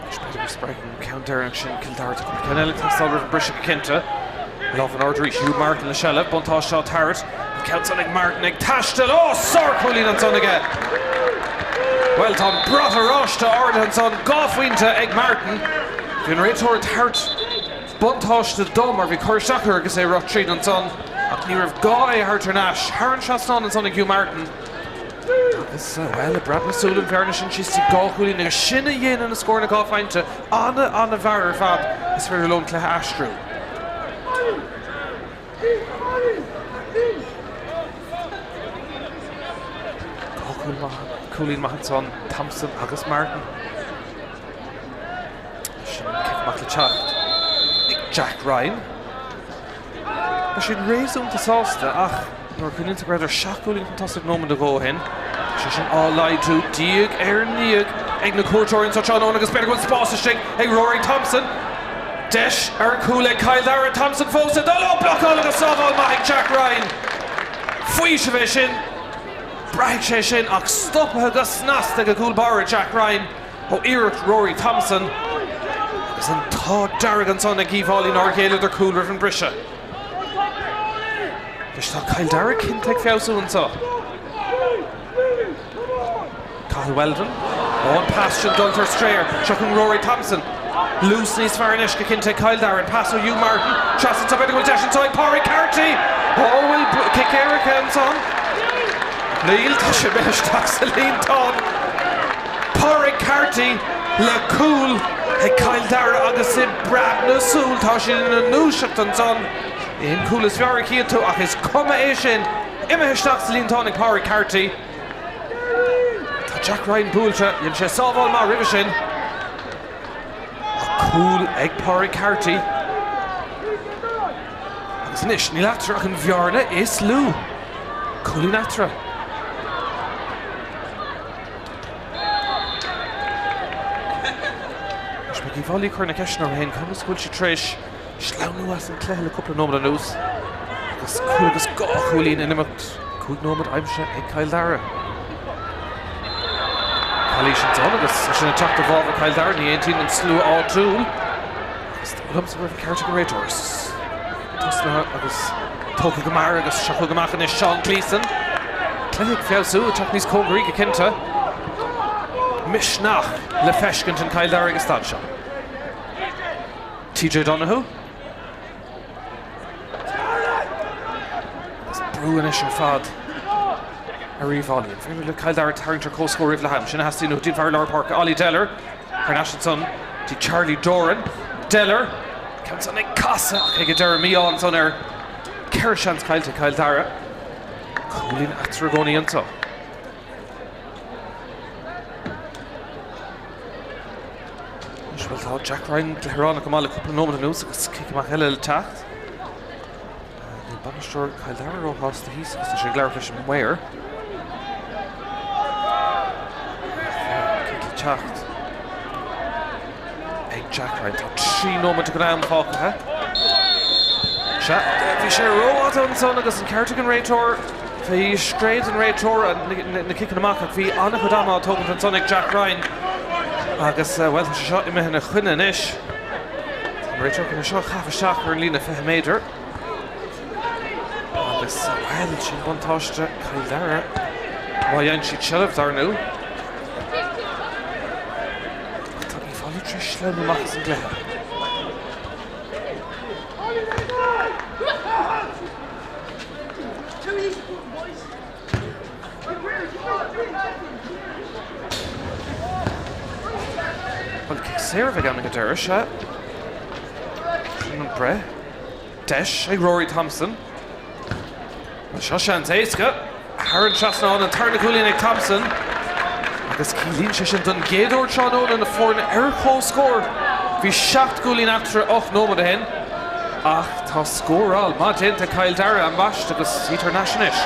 Anois b'fhéidir go spreagann an ceann deireanach sin Cill Dara. Tá cúpla ceann eile ag teastáil roimh an briseadh go cinnte. Lámh in airde arís. Hugh Martin le seilbh. Buntáiste á tabhairt. An ceann san ag Martin ag taisteal. Ó, sárchúilín ansan aige! Bhuel, tá an brat oráiste ardaithe ansan. 2 phointe ag Martin. Bhí an réiteoir ag tabhairt buntáiste dó mar bhí cur isteach air agus é ag rith tríd ansan ach ní raibh gá é a thabhairt thar n-ais. Thar an trasnán ansan ag Hugh Martin. Agus, bhuel, ag breab na súl an bhearna sin síos dtí 2 chúilín agus sin a dhéanann na scóranna 2 phointe an-an-mhear ar fad is féidir leo an cluiche a aistriú. 2 chúl maith, cúilín maith ansan, Thompson agus Martin. Sin cic amach le teacht ag Jack Ryan. Tá siad réasúnta sásta ach nuair a chuimhníonn tú go rabhadar 7 gcúilín chun tosaigh nóiméad nó dhó ó shin, tá sé sin á laghdú diaidh ar ndiaidh ag na cuairteoirí anseo tráthnóna agus b'fhéidir go bhfuil spás istigh ag Rory Thompson. Deis ar chúl ag Cill Dara, Thompson fós ag dul, ó blocáil agus sábháil maith ag Jack Ryan. Faoiseamh é sin, braithfidh sé sin ach stoptha go snasta ag an gcúl báire Jack Ryan. Ó iarracht Rory Thompson agus an t-ádh dearg ansan ag Uíbh Fhailí nár ghéilleadar cúl roimh an briseadh. Anois tá Cill Dara cinnte ag feabhsú anseo. Cathal Weldon. Ó an pas sin dulta ar strae. Seo chugainn Rory Thompson. Luas níos fearr anois go cinnte ag Cill Dara. An pas ó Hugh Martin. Trasna anseo b'fhéidir go bhfuil deis anseo ag Pádraig Carty. Ó bhfuil cic éirice ansan? Níl, tá sé imithe isteach sa líontán. Pádraig Carty le cúl ag Cill Dara agus i bpreab na súl tá siad ina ndúiseacht ansan. Ní hin cúl is fearr a chífidh tú ach is cuma é sin. Imithe isteach sa líontán ag Pádraig Carty. Tá Jack Ryan buailte, dhein sé sábháil maith roimhe sin. Ach cúl ag Pádraig Carty. Agus anois níl eatarthu ach an bhearna is lú. Cúilín eatarthu. Anois beidh Beidh Uíbh Fhailí ag cur na ceisteanna orthu féin conas go bhfuil siad tar éis sleamhnú as an cluiche le cúpla nóiméad anuas agus cúl agus 2 chúilín in imeacht 5 nóiméad aimsithe ag Cill Dara. Calaois ansan agus é sin ag teacht i bhfabhar Chill Dara, ní aontaíonn an slua áitiúil agus dóigh liomsa go raibh an ceart ag an réiteoir. Tosnaithe agus tógtha go mear agus seo chugainn amach anois Seán Gleeson. Cluiche ag feabhsú, ag teacht níos cóngaraí go cinnte. Misneach le feiscint in Cill Dara ag an staid seo. TJ Donoghue. Agus brú anois ar fad ar Uíbh Fhailí. An féidir le Cill Dara tarraingt ar comhscór roimh leath am? Sin a theastaíonn uathu. Dtí an fear lár páirce, Ollie Deller. Thar n-ais ansan dtí Charlie Doran. Deller. Ceann san ag casadh ach ag an deireadh mí-ádh ansan air. 4 seans caillte ag Cill Dara. Cúilín eatarthu i gcónaí anseo. Anois, bhuel, tá Jack Ryan cluichreánach go maith le cúpla nóiméad anuas agus cic amach eile le teacht. Níl bainisteoir Chill Dara róshásta thíos agus tá sé ag labhairt leis an maor. Cic le teacht ag Jack Ryan. Tá 3 nóiméad den am fágtha. Sea, bhí sé rófhada ansan agus an ceart ag an réiteoir. Bhí scréad an réiteora na ciceanna amach ach bhí an-chuid ama á tógaint ansan ag Jack Ryan agus, bhuel, tá sé seo imithe ina choinne anois. Tá an réiteoir chun é seo a chaitheamh isteach ar an líne 20 méadar agus, bhuel, sin buntáiste Chill Dara má fhaigheann siad seilbh, dar ndóigh. Ach tá Uíbh Fhailí tar éis sleamhnú amach as an gcluiche. Bhuel, cic saor a bheidh ann ag an deireadh, sea. Sin an breith. Deis ag Rory Thompson. Bhuel, seo seans éasca. Thar an trasnán, an tarna cúilín ag Thompson. Agus ciallaíonn sé sin don gcéad uair tráthnóna na foirne ar comhscór. Bhí 7 gcúilín eatarthu 8 nóiméad ó shin. Ach tá scóráil maith déanta ag Cill Dara ambaist agus iad thar n-ais anois.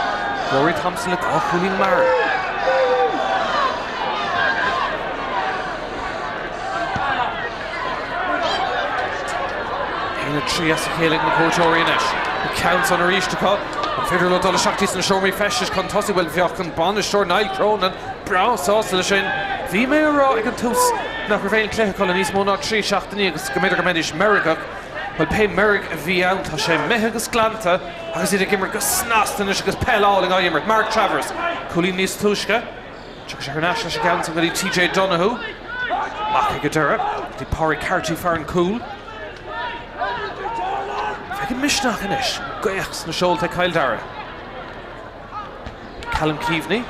Rory Thompson le 2 chúilín mear. 1-3 as a chéile ag na cuairteoirí anois. An ceann san arís acu. An féidir leo dul isteach dtí sna seomraí feistis chun tosaigh? Bhuel, bheadh an bainisteoir Niall Cronin breá sásta leis sin. Bhí mé a rá ag an tús nach raibh aon chluiche acu le níos mó ná 3 seachtainí agus go mb'fhéidir go mbeidís meirgeach. Bhuel, pé meirg a bhí ann, tá sé imithe agus glanta agus iad ag imirt go snasta anois agus peil álainn á imirt. Mark Travers, cúilín níos túisce. Tiocfaidh sé thar n-ais leis an gceann san go dtí TJ Donoghue. Amach ag an deireadh go dtí Pádraig Carty, fear an cúil. Féach an misneach anois, gaoth sna seolta ag Cill Dara. Callum Keaveney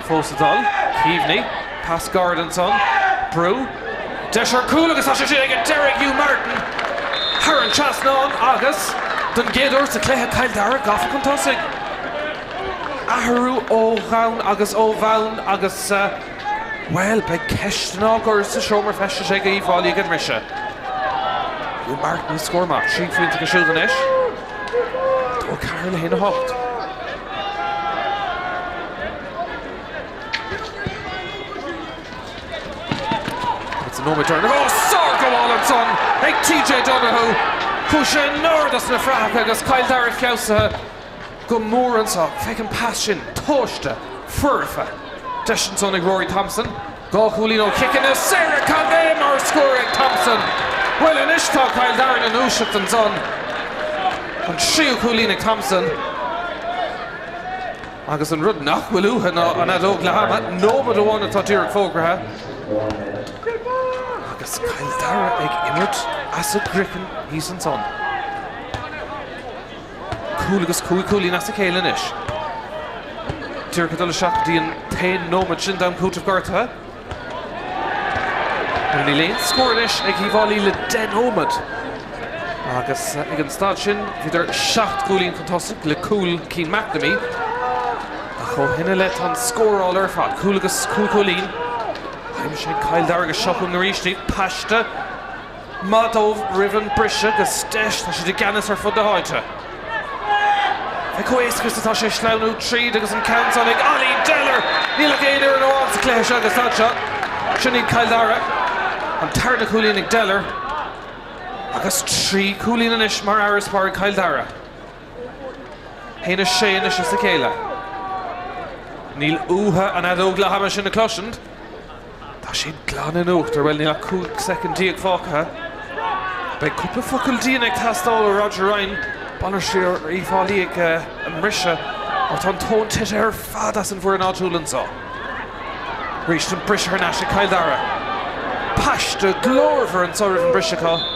fós ag dul. Keaveney, pas gairid ansan. Brú. Deis ar cúl agus tá sé sin ag an deireadh ag Hugh Martin thar an trasnán agus don gcéad uair sa chluiche Cill Dara gafa chun tosaigh. Athrú ó dhomhan agus ó bhonn agus, bhuel, beidh ceisteanna á gcur sa seomra feistis ag Uíbh Fhailí ag an mbriseadh. Hugh Martin ag scór maith, 3 phointe aige siúd anois. 2 4 le 1 8. Agus an nóiméad deireanach, ó, sárghabháil ansan ag TJ Donoghue! Chuaigh sé in airde sna frathacha agus Cill Dara feabhsaithe go mór anseo. Féach an pas sin, tomhaiste, foirfe. Deis ansan ag Rory Thompson. 2 chúilín ó chiceanna saora, cad é mar scór ag Thompson! Bhuel anois tá Cill Dara ina ndúiseacht ansan. An tríú cúilín ag Thompson. Agus an rud nach bhfuil uathu ná an fheadóg leath ama, nóiméad amháin atá díreach fógraithe. Agus Cill Dara ag imirt as a gcraiceann thíos ansan. Cúl agus 5 cúilín as a chéile anois. Díreach ag dul isteach go dtí an t-aon nóiméad sin d'am cúitimh gortaithe. Bhuel, níl aon scór anois ag Uíbh Fhailí le 10 nóiméad. Agus ag an staid sin, bhíodar 7 gcúilín chun tosaigh le cúl Cian McNamee. Ach ó shin i leith tá an scóráil ar fad, cúl agus 5 chúilín. Aimsithe ag Cill Dara agus seo chugainn arís iad. Paiste. Maith dóibh roimh an briseadh agus deis, tá siad i gceannas ar fud na háite. Féach chomh éasca is atá sé sleamhnú tríd agus an ceann san ag Ollie Deller! Níl ach aon fhoireann amháin sa chluiche seo agus iad seo. Sin iad Cill Dara. An tarna cúilín ag Deller agus 3 cúilín anois mar fharasbarr ag Cill Dara. 1, 6 anois as a chéile. Níl uathu an fheadóg leath ama sin a chloisint. Tá siad glan in uachtar, bhuel níl ach 15 soicind fágtha. Beidh cúpla focal dian ag teastáil ó Roger Ryan, bainisteoir Uíbh Fhailí ag an mbriseadh, mar tá an tóin tite ar fad as an bhfoireann áitiúil anseo. Arís an briseadh thar n-ais ag Cill Dara. Paiste glórmhar anseo roimh an briseadh acu.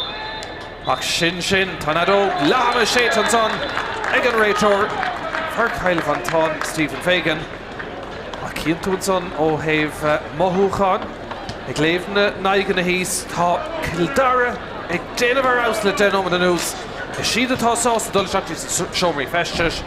Ach sin sin, tá an fheadóg leath ama séidte ansan ag an réiteoir, fear Chill Mhantáin, Stephen Fagan. Ach cíonn tú ansan ó thaobh mothúcháin, ag léamh na n-aghaidheanna thíos, tá Cill Dara ag déanamh ar fheabhas le 10 nóiméad anuas. Is iad atá sásta dul isteach dtí sna seomraí feistis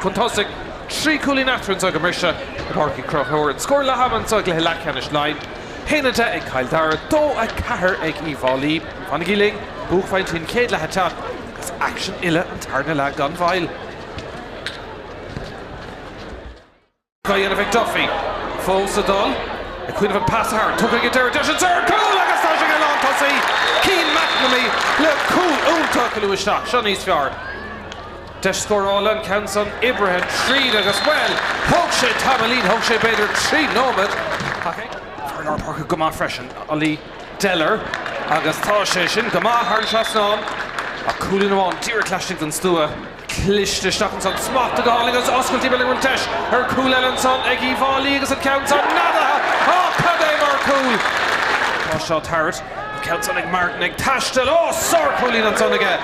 chun tosaigh. 3 chúilín eatarthu anso ag an mbriseadh i bPáirc Uí Chonchúir. An scór leath ama anso i gcluiche leathcheannais Laighean. 1, 10 ag Cill Dara, 2, 4 ag Uíbh Fhailí. Fanaigí linn, buaicphointí an chéad leath ag teacht agus aicsean uile an tarna leath gan mhoill. Á dhéanamh ag Duffy. Fós ag dul. Ag cuimhneamh an pas a tharraingt. Tugtha ag an deireadh. Deis anso ar chúl agus tá sé ag an lántosaí Cian McNamee le cúl iontach a liú isteach. Seo níos fearr. Deis scórála, an ceann san oibrithe tríd agus, bhuel, thóg sé tamaillín, thóg sé b'fhéidir 3 nóiméad ach ag. Fear lár páirce go maith freisin, Ollie Deller agus tá sé sin go maith thar an trasnán ach cúilín amháin díreach laistigh den stua. Cliste isteach ansan, smachtaithe go hálainn agus oscailt timpeall an deis ar chúl eile ansan ag Uíbh Fhailí agus an ceann san neadaithe! Á, cad é mar chúl! Tá seo thart, an ceann san ag Martin ag taisteal, ó, sárchúilín ansan aige!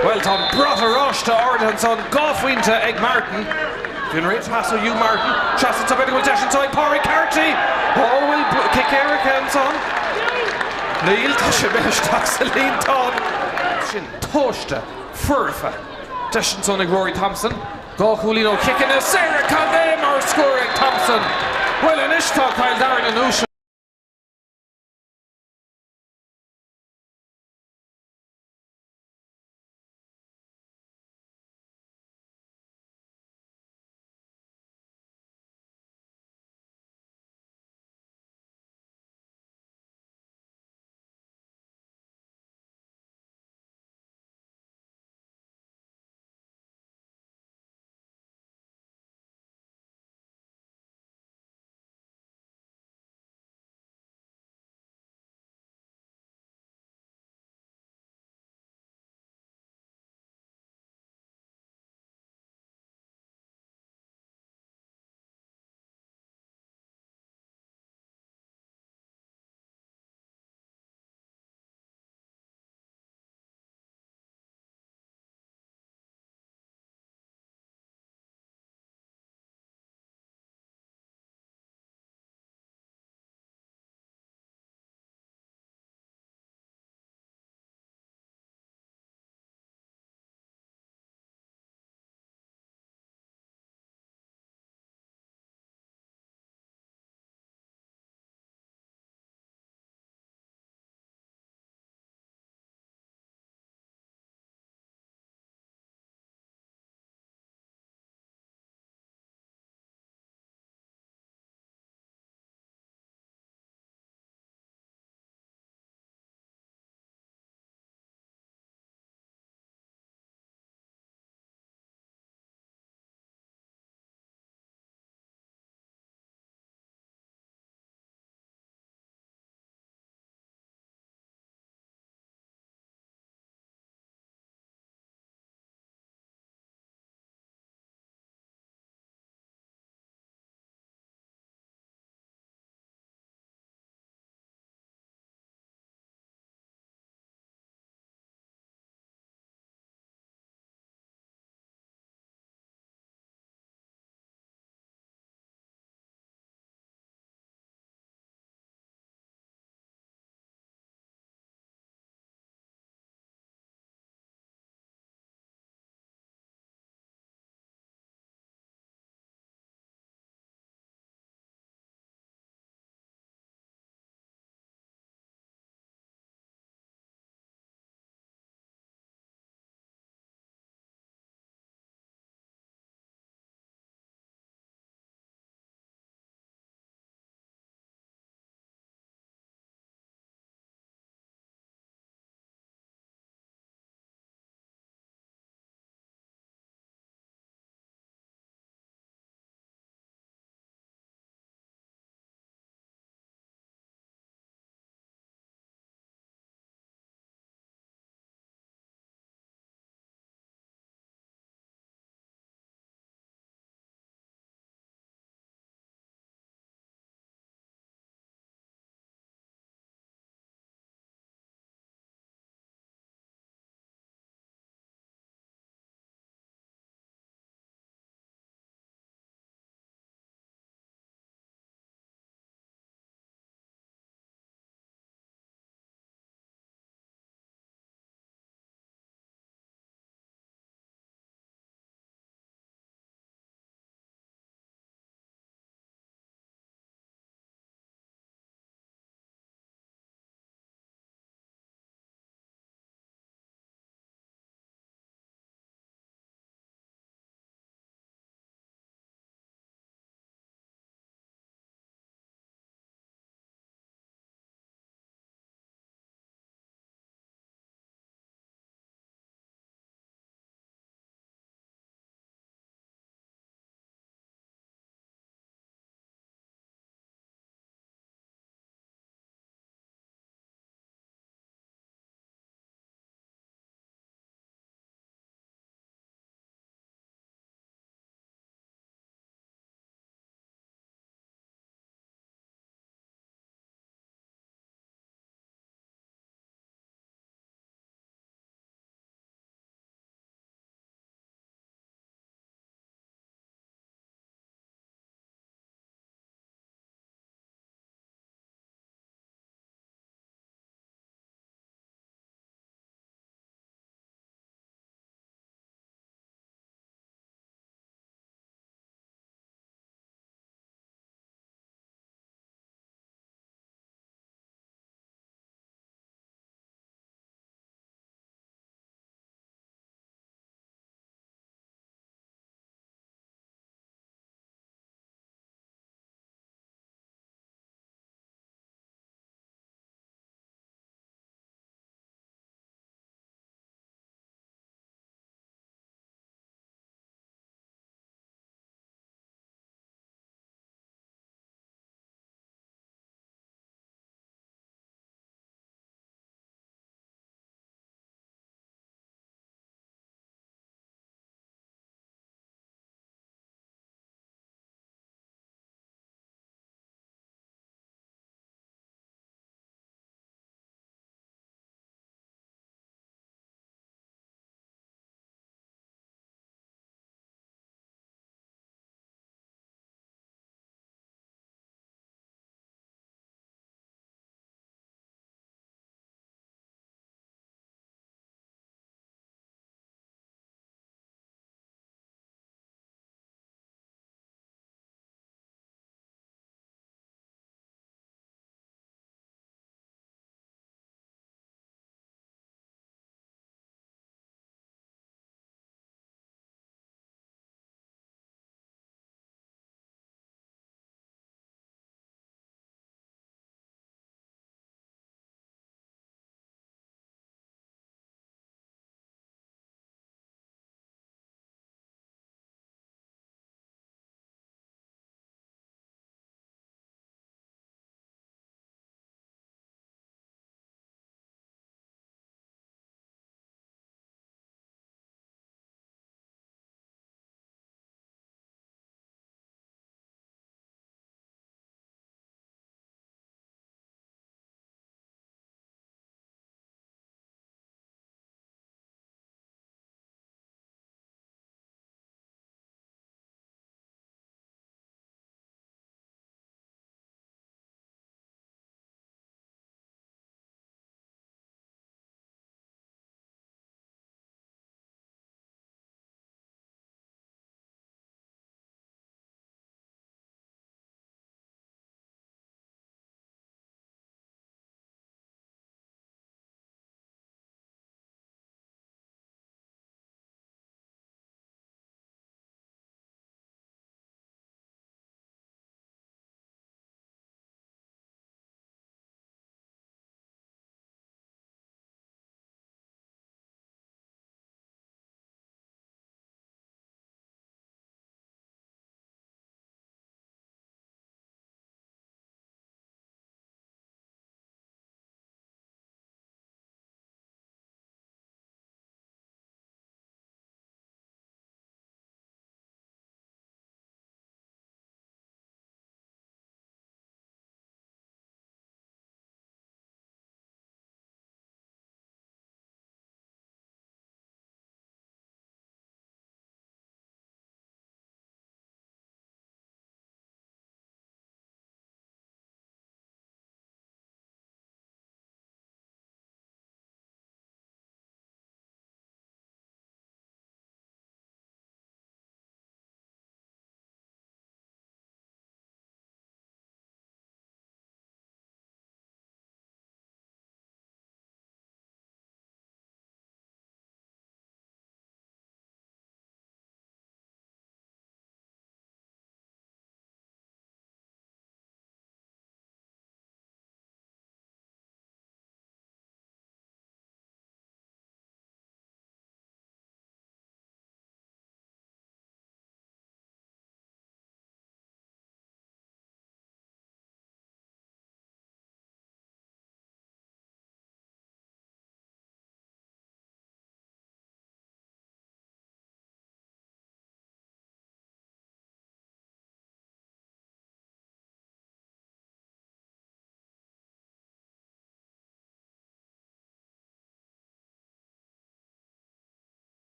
Bhuel, tá an brat oráiste ardaithe ansan, 2 phointe ag Martin. Bhí an réiteach pas ó Hugh Martin, trasna anso, b'fhéidir go bhfuil deis anso ag Pádraig Carty! Ó, bhfuil cic éirice ansan? Níl, tá sé imithe isteach sa líontán. Sin. Tomhaiste, foirfe. Deis ansan ag Rory Thompson. 2 chúilín ó chiceanna saora. Cad é mar scór ag Thompson! Bhuel anois tá Cill Dara ina nduais.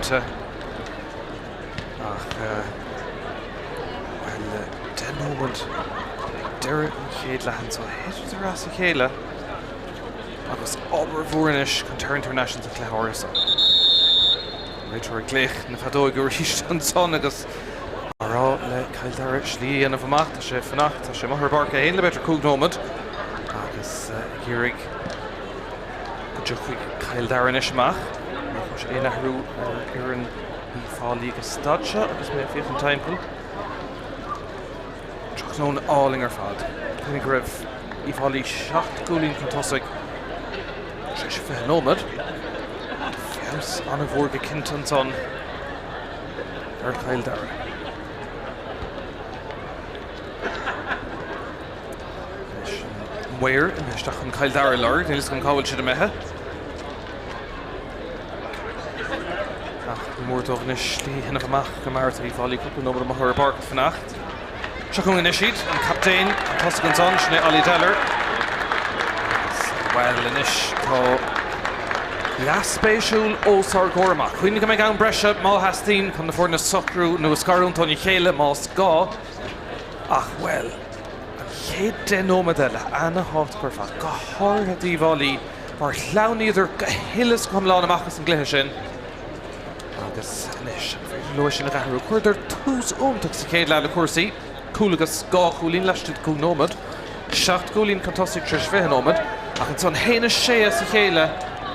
cinnte. Ach, bhuel, le 10 nóiméad ag deireadh an chéad leath anseo, thiteadar as a chéile agus obair mhór anois chun tarraingt thar n-ais insa chluiche áirithe seo. An réiteoir ag glaoch na feadóige arís ansan agus á rá le Cill Dara slí a dhéanamh amach. Tá sé ag fanacht, tá sé amuigh ar an bpáirc é féin le b'fhéidir 5 nóiméad agus ag iarraidh go dtiocfaidh Cill Dara anois amach. Ní fhaca mise aon athrú ar fhoireann Uíbh Fhailí ag an staid seo agus mé ag féachaint timpeall. Tráthnóna álainn ar fad. Cuimhnigh go raibh Uíbh Fhailí 7 gcúilín chun tosaigh tar éis 20 nóiméad. Feabhas an-mhór go cinnte ansan ar Chill Dara. Anois an maor imithe isteach chun Cill Dara a lorg, níl fhios agam cá bhfuil siad imithe. Ach ní mór dóibh anois slí a dhéanamh amach go mb'fhearr d'Uíbh Fhailí cúpla nóiméad amuigh ar an bpáirc ag fanacht. Seo chugainn anois iad, an captaen chun tosaigh ansan, sin é Ollie Deller. Agus, bhuel, anois tá leath spéisiúil os ár gcomhair amach. Cuimhnigh go mbeidh am breise má theastaíonn chun na foirne a socrú nó a scarúint óna chéile más gá. Ach, bhuel, an chéad deich nóiméad eile ana-thábhachtach ar fad, go háirithe d'Uíbh Fhailí, mar shleamhnaíodar go huile is go hiomlán amach as an gcluiche sin. Agus anois, an féidir leo é sin a athrú? Chuireadar tús iontach sa chéad leath le cúrsaí, cúl agus dhá chúilín laistigh de chúig nóiméad, seacht gcúilín chun tosaigh tar éis 20 nóiméad, ach ansan 1-6 as a chéile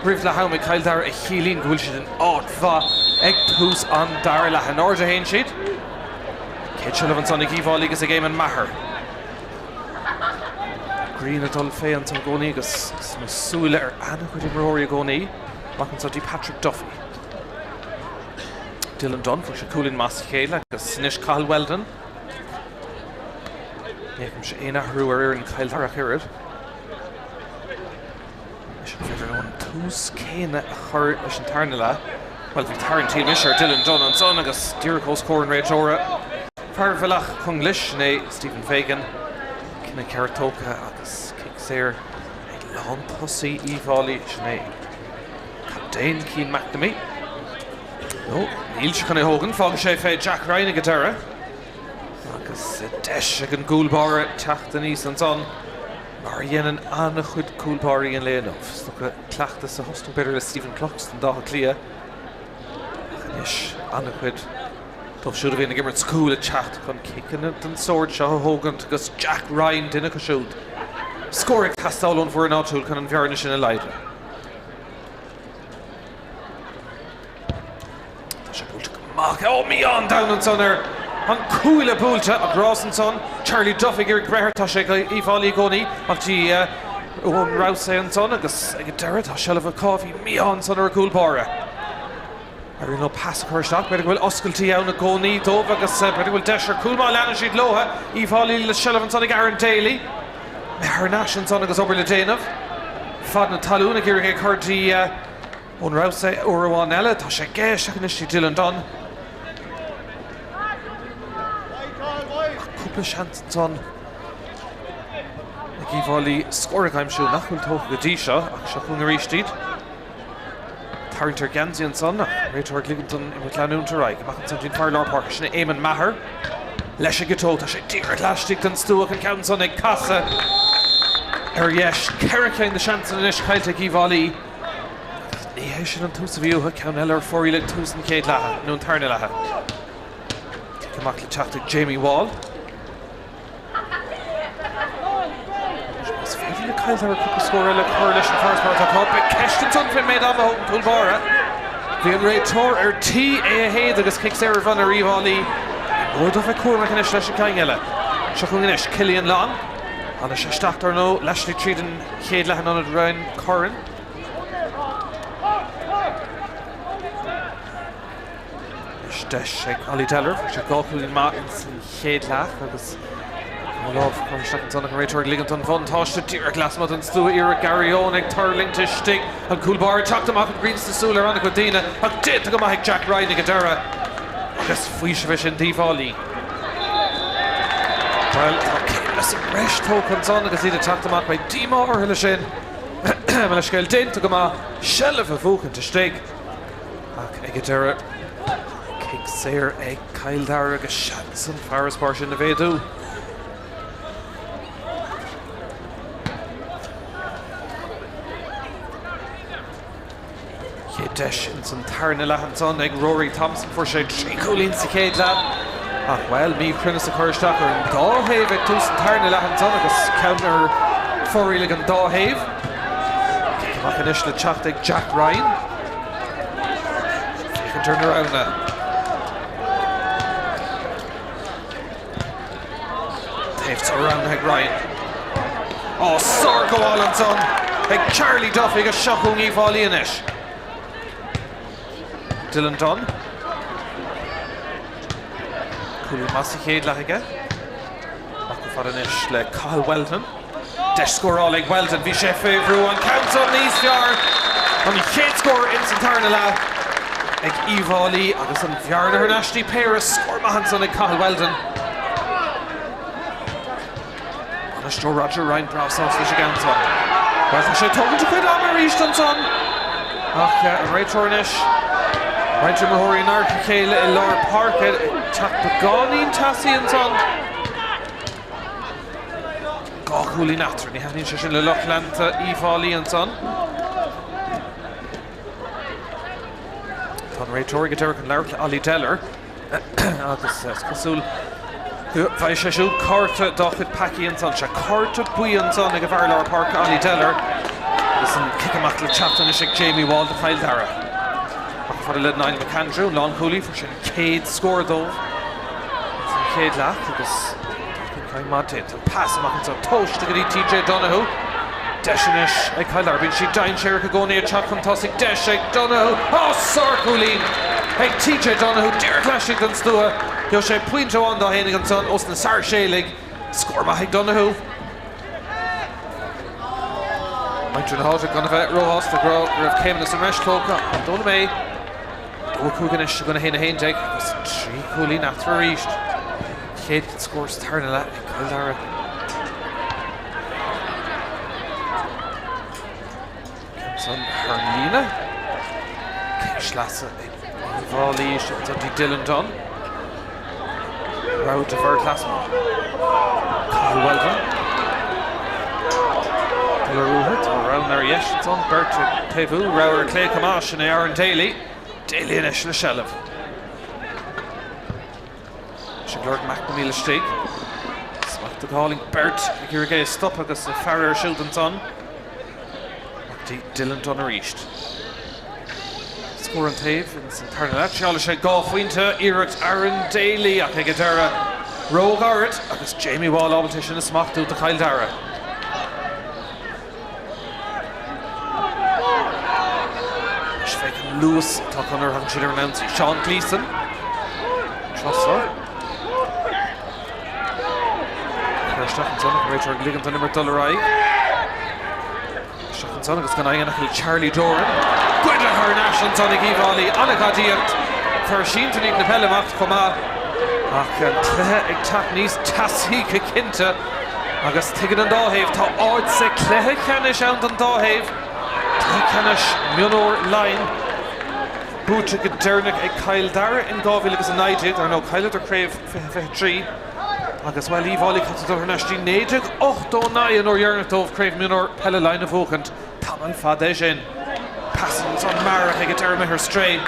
roimh leath ama ag Cill Dara a chiallaíonn go bhfuil siad in áit mhaith ag tús an dara leath. In airde a théann siad. Céad seilbh ansan ag Uíbh Fhailí agus ag Éamonn Maher. Grian ag dul fé ansan i gcónaí agus sna súile ar an-chuid imreoirí i gcónaí. Amach anso dtí Patrick Duffy. Dylan Dunne, fuair sé cúilín maith sa chéad leath agus anois Cathal Weldon. Ní fheicimse aon athrú ar fhoireann Chill Dara ach oiread. Anois an féidir leo an tús céanna a chur leis an tarna leath? Bhuel, bhí tarraingt shíl mise ar Dylan Dunne ansan agus díreach os comhair an réiteora. Fear Bhealach Conglais, sin é Stephen Fagan. Cinneadh ceart tógtha agus cic saor ag lántosaí Uíbh Fhailí, sin é captaen Cian McNamee. Nó níl sé chun é thógaint, fágann sé fé Jack Ryan ag an deireadh. Agus deis ag an gcúl báire teacht aníos ansan. Mar a dhéanann an-chuid cúl báirí an lae inniu. Is dócha cleachtas a thosnaigh b'fhéidir le Stephen Cluxton d'Áth Cliath. Ach anois an-chuid dóibh siúd a bhíonn ag imirt sa chúl ag teacht chun ciceanna den sórt seo a thógaint agus Jack Ryan duine acu siúd. Scór ag teastáil ón bhfoireann áitiúil chun an bhearna sin a laghdú. Tá sé buailte go maith. Ó, mí-ádh an domhain ansan air. An cuaille buailte ach rás ansan. Charlie Duffy ag iarraidh breith air. Tá sé ag Uíbh Fhailí i gcónaí. Ach dtí Eoin Rouse é ansan agus ag an deireadh tá seilbh acu. Bhí mí-ádh ansan ar an gcúl báire. Éiríonn leo pas a chur isteach. B'fhéidir go bhfuil oscailtí ann i gcónaí dóibh agus b'fhéidir go bhfuil deis ar chúl má leanann siad leo. Uíbh Fhailí le seilbh ansan ag Aaron Daly. Thar n-ais ansan agus obair le déanamh. Fad na talún ag iarraidh é a chur dtí Eoin Rouse uair amháin eile. Tá sé aige isteach anois dtí Dylan Dunne. Ach cúpla seans ansan ag Uíbh Fhailí scór a aimsiú nach bhfuil tógtha go dtí seo ach seo chugainn arís iad. Tarraingt ar gheansaí ansan ach an réiteoir ag ligint don imirt leanúint ar aghaidh. Amach ansan dtí'n fear lár páirce, sin é Éamonn Maher. Leis an gciotóg, tá sé díreach laistigh den stua ach an ceann san ag casadh ar dheis. 4 cheann de seansanna anois caillte ag Uíbh Fhailí. Ní hé sin an tús a bhí uathu, ceann eile ar fóraoil ag tús an chéad leatha, nó an tarna leatha. Cic amach le teacht ag Jamie Wall. Is féidir le Cill Dara cúpla scór eile a chur leis an farasbarr atá acu. Beidh ceist ansan faoin méid ama a thóg an cúl báire. Bhí an réiteoir ar tí é a shéideadh agus cic saor a bhronnadh ar Uíbh Fhailí. Ní mór dóibh bheith cúramach anois leis an gceann eile. Seo chugainn anois Cillian Long. Tháinig sé isteach dar ndóigh leathshlí tríd an chéad leath in ionad Ryan Curran. Anois deis ag Ollie Deller, fuair sé dhá chúilín maith ins an chéad leath agus an lámh curtha isteach ansan ag an réiteoir ag ligint don bhuntáiste díreach lasmuigh den stua iarraidh Gary Owen ag tuirlingt istigh an cúl báire ag teacht amach an ghrian sna súile ar an-chuid daoine ach déanta go maith ag Jack Ryan ag an deireadh agus faoiseamh é sin d'Uíbh Fhailí. Bhuel, tá céimeanna sa mbreis tógtha ansan agus iad ag teacht amach beidh díomá orthu leis sin. Mo leithscéal déanta go maith seilbh a bhuachaint istigh ach ag an deireadh. Cic saor ag Cill Dara agus seans an farasbarr sin a mhéadú. Chéad deis ins an tarna leath ansan ag Rory Thompson. Fuair sé 3 chúilín sa chéad leath ach, bhuel, míchruinneas ag cur isteach ar an dá thaobh ag tús an tarna leath ansan agus ceann ar fóraoil ag an dá thaobh. Cic amach anois le teacht ag Jack Ryan. Féachaint ar na roghanna. Taobh seo roghnaithe ag Ryan. Ó, sárghabháil ansan ag Charlie Duffy agus seo chugainn Uíbh Fhailí anois. Dylan Dunne. Cúilín maith sa chéad leath aige. Amach go fada anois le Cathal Weldon. Deis scórála ag Weldon. Bhí sé fé bhrú. An ceann san níos fearr. An chéad scór ins an tarna leath ag Uíbh Fhailí agus an bhearna thar n-ais dtí péire. Scór maith ansan ag Cathal Weldon. Bainisteoir Roger Ryan breá sásta leis an gceann san. Bhuel, tá sé ag tógaint a chuid ama arís ansan ach an réiteoir anois. Roinnt imreoirí in adharca a chéile i lár páirce ag teacht beagáinín teasaí ansan. 2 chúilín eatarthu. Ní thaitníonn sé sin le lucht leanta Uíbh Fhailí ansan. Tá an réiteoir ag an deireadh chun labhairt le Ollie Deller agus is cosúil go bhfaighidh sé siúd cárta dá chuid peacaí ansan. Sea, cárta buí ansan ag an bhfear lár páirce Ollie Deller agus an cic amach le teacht anois ag Jamie Wall do Chill Dara. Amach fada le Niall McAndrew, an lánchúlaí, fuair sé an chéad scór dóibh san chéad leath agus tá cinn maith déanta. Pas amach anseo tomhaiste go dtí TJ Donoghue. Deis anois ag Cill Dara. Bíonn siad dainséarach i gcónaí ag teacht chun tosaigh. Deis ag Donoghue. Á, sárchúilín ag TJ Donoghue díreach laistigh den stua. Gheobhaidh sé pointe amháin dó fhéinig ansan ós na Sáirséalaigh. Scór maith ag Donoghue. Muintir na háite gan a bheith róshásta ag rá go raibh céimeanna sa mbreis tógtha. An dóigh liom é? 2 5 anois i gcoinne 1 11 agus 3 chúilín eatarthu arís. Chéad scór sa tarna leath ag Cill Dara. Ceann san thar an líne. Cic sleasa ag Uíbh Fhailí isteach ansan dtí Dylan Dunne. Rogha de bheirt lasmuigh. Cathal Weldon. Dul ar ruathar, tá rogha ar dheis ansan, beirt ag taobhú, rogha ar clé chomh maith, sin é Aaron Daly. Daly anois le seilbh. Is ag lorg McNamee istigh. Smacht go hálainn, beirt ag iarraidh é a stop agus a fear air siúd ansan. Amach dtí Dylan Dunne arís. Scór an taobh ins an tarna leath. Sheol sé 2 phointe, iarracht Aaron Daly ach ag an deireadh róghairid agus Jamie Wall ábalta é sin a smachtú do Chill Dara. Anois féach an luas atá acu nuair a thagann siad ar an ionsaí. Seán Gleeson. Trasna. Cur isteach ansan ach an réiteoir ag ligint don imirt dul ar aghaidh. Isteach ansan agus gan aghaidh ach le Charlie Doran. Goidte thar n-ais ansan ag Uíbh Fhailí. An-ghadaíocht. Fear sínte i ndiaidh na peile amach chomh maith. Ach an cluiche ag teacht níos teasaí go cinnte. Agus tuigeann an dá thaobh, tá áit sa chluiche ceannais ann don dá thaobh. Cluiche ceannais mionúr Laighean buaite go deireanach ag Cill Dara in 2019. Dar ndóigh, chailleadar craobh 2023 agus, bhuel, Uíbh Fhailí caithfidh dul thar n-ais dtí 1989 an uair dheireanach dóibh craobh mionúr peile Laighean a bhuachaint. Tamall fada é sin. Pas ansan mearach ag an deireadh imithe ar strae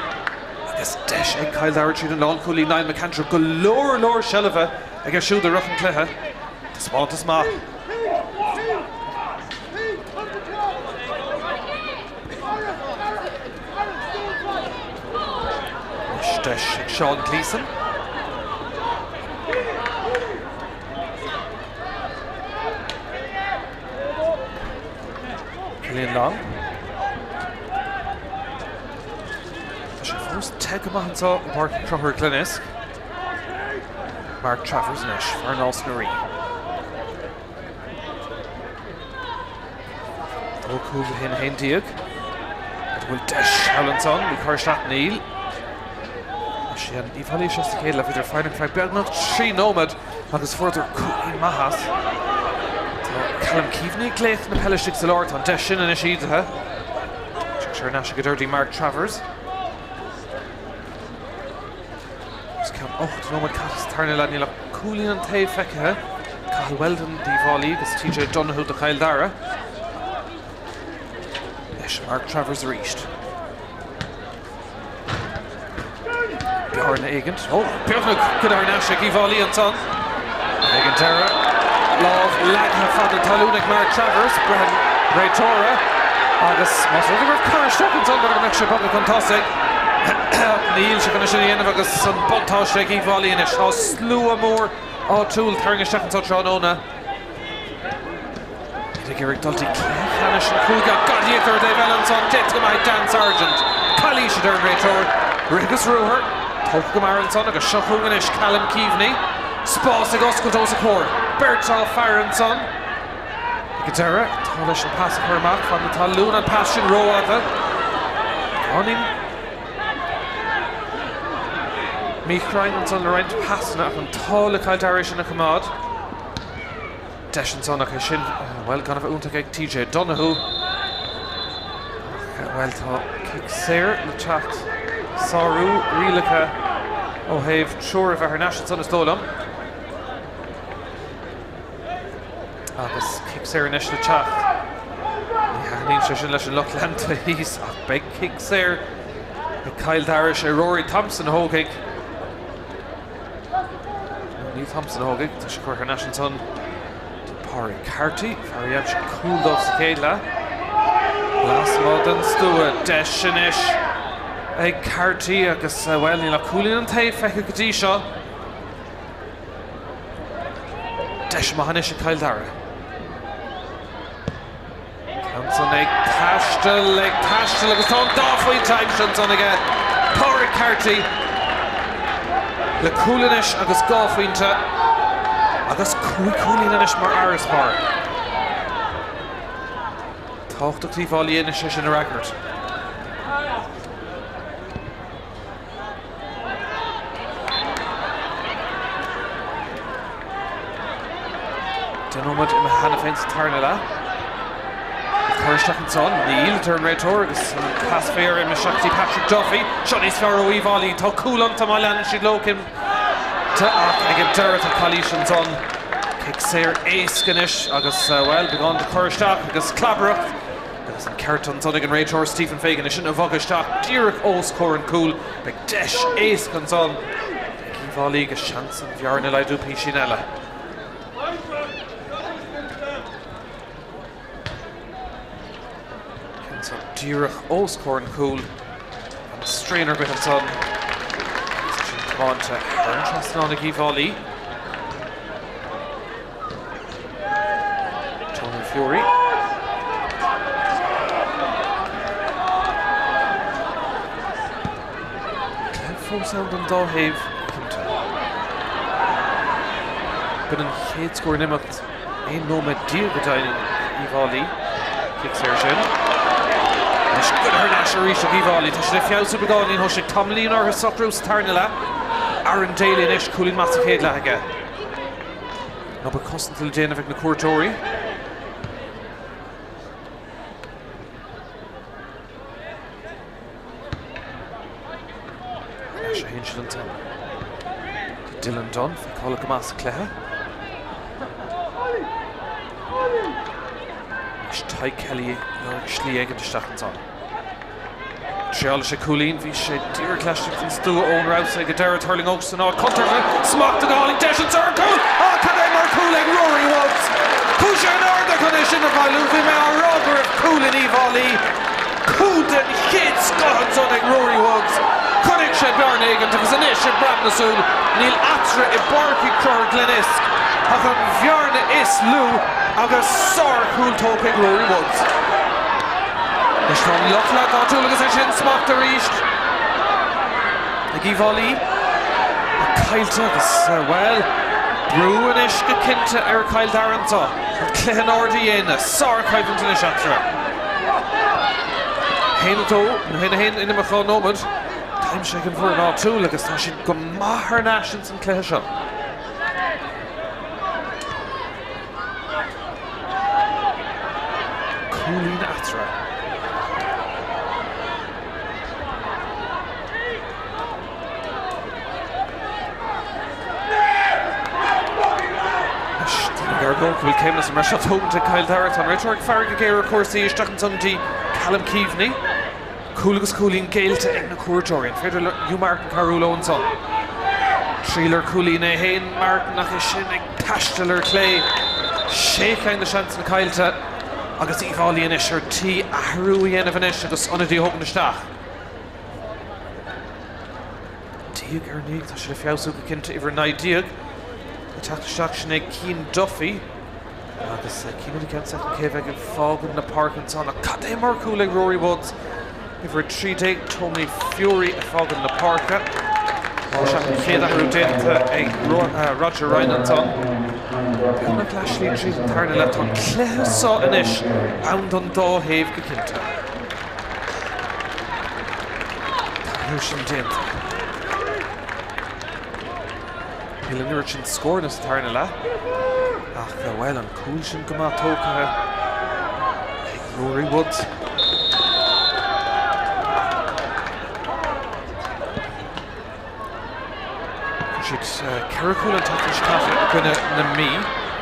agus deis ag Cill Dara tríd an lánchúlaí Niall McAndrew go leor leor seilbhe aige siúd i rith an chluiche. Taispeántas maith. Anois deis ag Seán Gleeson. Cillian Long. Tá sé fós te go maith anseo i bPáirc Chonchúir Glenisk. Mark Travers anois, fear Nás na Rí. 2 5 1 11. An bhfuil deis thall ansan, ní cur isteach níl. Sé an Uíbh Fhailí seo sa chéad leath, bhíodar foighneach feadh beagnach 3 nóiméad agus fuaireadar cúilín maith as. Tá Callum Keaveney ag glaoch na peile istigh sa lár, tá an deis sin anois ídithe. Sé thar n-ais ag an deireadh dtí Mark Travers. 8 nóiméad caite sa tarna leath, níl ach cúilín an taobh feicthe. Cathal Weldon d'Uíbh Fhailí agus TJ Donoghue do Chill Dara. Anois Mark Travers arís. Bearna éigint. Ó, beagnach curtha thar n-ais ag Uíbh Fhailí ansan. Ag an deireadh, lámh leagtha fan na talún ag Mark Travers, breith an réiteora agus más rud é go raibh cur isteach ansan b'fhéidir go mbeadh sé bogtha chun tosaigh. Níl sé chun é sin a dhéanamh agus an buntáiste ag Uíbh Fhailí anois. Tá slua mór áitiúil tarraingthe isteach anso tráthnóna. Iad ag iarraidh dul dtí cluiche ceannais an chúige ach gadaíocht ar an dtaobh eile ansan. Déanta go maith ag Dan Sargent. Calaois a deir an réiteoir. Rith agus ruathar. Tógtha go mear ansan agus seo chugainn anois Callum Keaveney. Spás ag oscailt os a chomhair. Beirt á faire ansan. Ag an deireadh, tá leis an pas a chur amach fan na talún. An pas sin rófhada. Beagáinín míchruinn ansan le roinnt pasanna ach an t-ádh le Cill Dara é sin a choimeád. Deis ansan ach é sin, bhuel, gan a bheith iontach ag TJ Donoghue. Ach, bhuel, tá cic saor le teacht. Sárú rialacha ó thaobh triúr a bheith thar n-ais ansan is dóigh liom. Agus cic saor anois le teacht. Ní thaitníonn sé sin leis an lucht leanta thíos ach beidh cic saor ag Cill Dara. Is é Rory Thompson a thógfaidh. Ní Thompson a thógfaidh, tá sé curtha thar n-ais ansan do Pádraig Carty, fear a d'aimsigh cúl dóibh sa chéad leath. Lasmuigh den stua, deis anois ag Carty agus, bhuel, níl ach cúilín an taobh feicthe go dtí seo. Deis maith anois ag Cill Dara. Ansan ag taisteal, ag taisteal agus tá an dá phointe aimsithe ansan aige, Pádraig Carty le cúl anois agus dhá phointe agus cúig chúilín anois mar fharasbarr. Tábhachtach d'Uíbh Fhailí anois é sin a fhreagairt. Deich nóiméad imithe cheana féin sa tarna leath. Cur isteach ansan, níl, a deir an réiteoir agus an pas saor imithe isteach go dtí Patrick Duffy. Seo níos fearr ó Uíbh Fhailí. Tá cúl iontu má leanann siad leo cinnte ach ag an deireadh tá calaois ansan. Cic saor éasca anois agus, bhuel, beagán de chur isteach agus clabaireacht. Agus an ceart ansan ag an réiteoir Stephen Fagan é sin a bhogadh isteach díreach os comhair an chúil. Beidh deis éasca ansan ag Uíbh Fhailí agus seans an bhearna a laghdú písín eile. Ceann seo díreach os comhair an chúil. Gan straon ar bith ansan. Agus é sin tiomáinte thar an trasnán ag Uíbh Fhailí. Tony Furey. Cluiche fós ann don dá thaobh, cinnte. B'in an chéad scór in imeacht 11 nóiméad a d'aimsigh Uíbh Fhailí. Cic saor sin. Anois goidte thar n-ais arís ag Uíbh Fhailí. Tá siad ag feabhsú beagáinín. Thosaigh tamaillín orthu socrú sa tarna leath. Aaron Daly anois, cúilín maith sa chéad leath aige. An obair cosanta le déanamh ag na cuairteoirí. Ar ais a théann siad ansan. Dylan Dunne, feiceálach go maith sa chluiche. Anois Tadhg Kelly ag lorg slí éigin isteach ansan. Thriáil sé cúilín, bhí sé díreach laistigh den stua ón rabhsa ag an deireadh, thuirling san áit chontúirteach, smacht go hálainn, deis anso ar chúl! Á, cad é mar chúl ag Rory Woods! Chuaigh sé in airde chun é sin a bhailiú, bhí mé á rá go raibh cúl in Uíbh Fhailí. Cúl den chéad scoth ansan ag Rory Woods. Chonaic sé bearna éigint agus anois ag breab na súl, níl eatarthu i bPáirc Uí Chonchúir Glenisk ach an bhearna is lú agus sár-chúl tógtha ag Rory Woods. Anois tá an lucht leanta áitiúil agus é sin smachta arís ag Uíbh Fhailí. Ach caillte agus, bhuel, brú anois go cinnte ar Chill Dara anseo. An cluiche in airde a dhéanamh. Sárchoimhlint anois eatarthu. 1, 2, nó 1, 1 in imeacht 2 nóiméad. Aimsithe ag an bhfoireann áitiúil agus tá siad go maith thar n-ais ins an cluiche seo. Cúilín eatarthu. Gar go bhfuil céimeanna sa mbreis seo tóganta ag Cill Dara. Tá an réiteoir ag faire go géar ar chúrsaí isteach ansan go dtí Callum Keaveney. Cúl agus cúilín géillte ag na cuairteoirí. An féidir le Hugh Martin cabhrú leo ansan? Triail ar chúilín é féin, Martin, ach é sin ag taisteal ar chlé. Sé cheann de seansanna caillte agus Uíbh Fhailí anois ar tí athrú a dhéanamh anois agus ionadaí a thógaint isteach. Diaidh ar ndiaidh, tá siad ag feabhsú go cinnte. Uimhir 19 ag teacht isteach, sin é Cian Duffy. Agus cífimid i gceann soicind cé a bheidh ag fágaint na páirce ansan. Ach cad é mar chúl ag Rory Woods? Uimhir 13, Tony Furey ag fágaint na páirce. Tá sé an chéad athrú déanta ag Roger Ryan ansan. Beagnach leathshlí tríd an tarna leath. Tá an cluiche seo anois ann don dá thaobh go cinnte. Tá an athrú sin déanta. Níl an oiread sin scóranna sa tarna leath ach, bhuel, an cúl sin go maith tógtha ag Rory Woods. Fuair siad 4 chúl an tseachtain seo caite i gcoinne na Mí.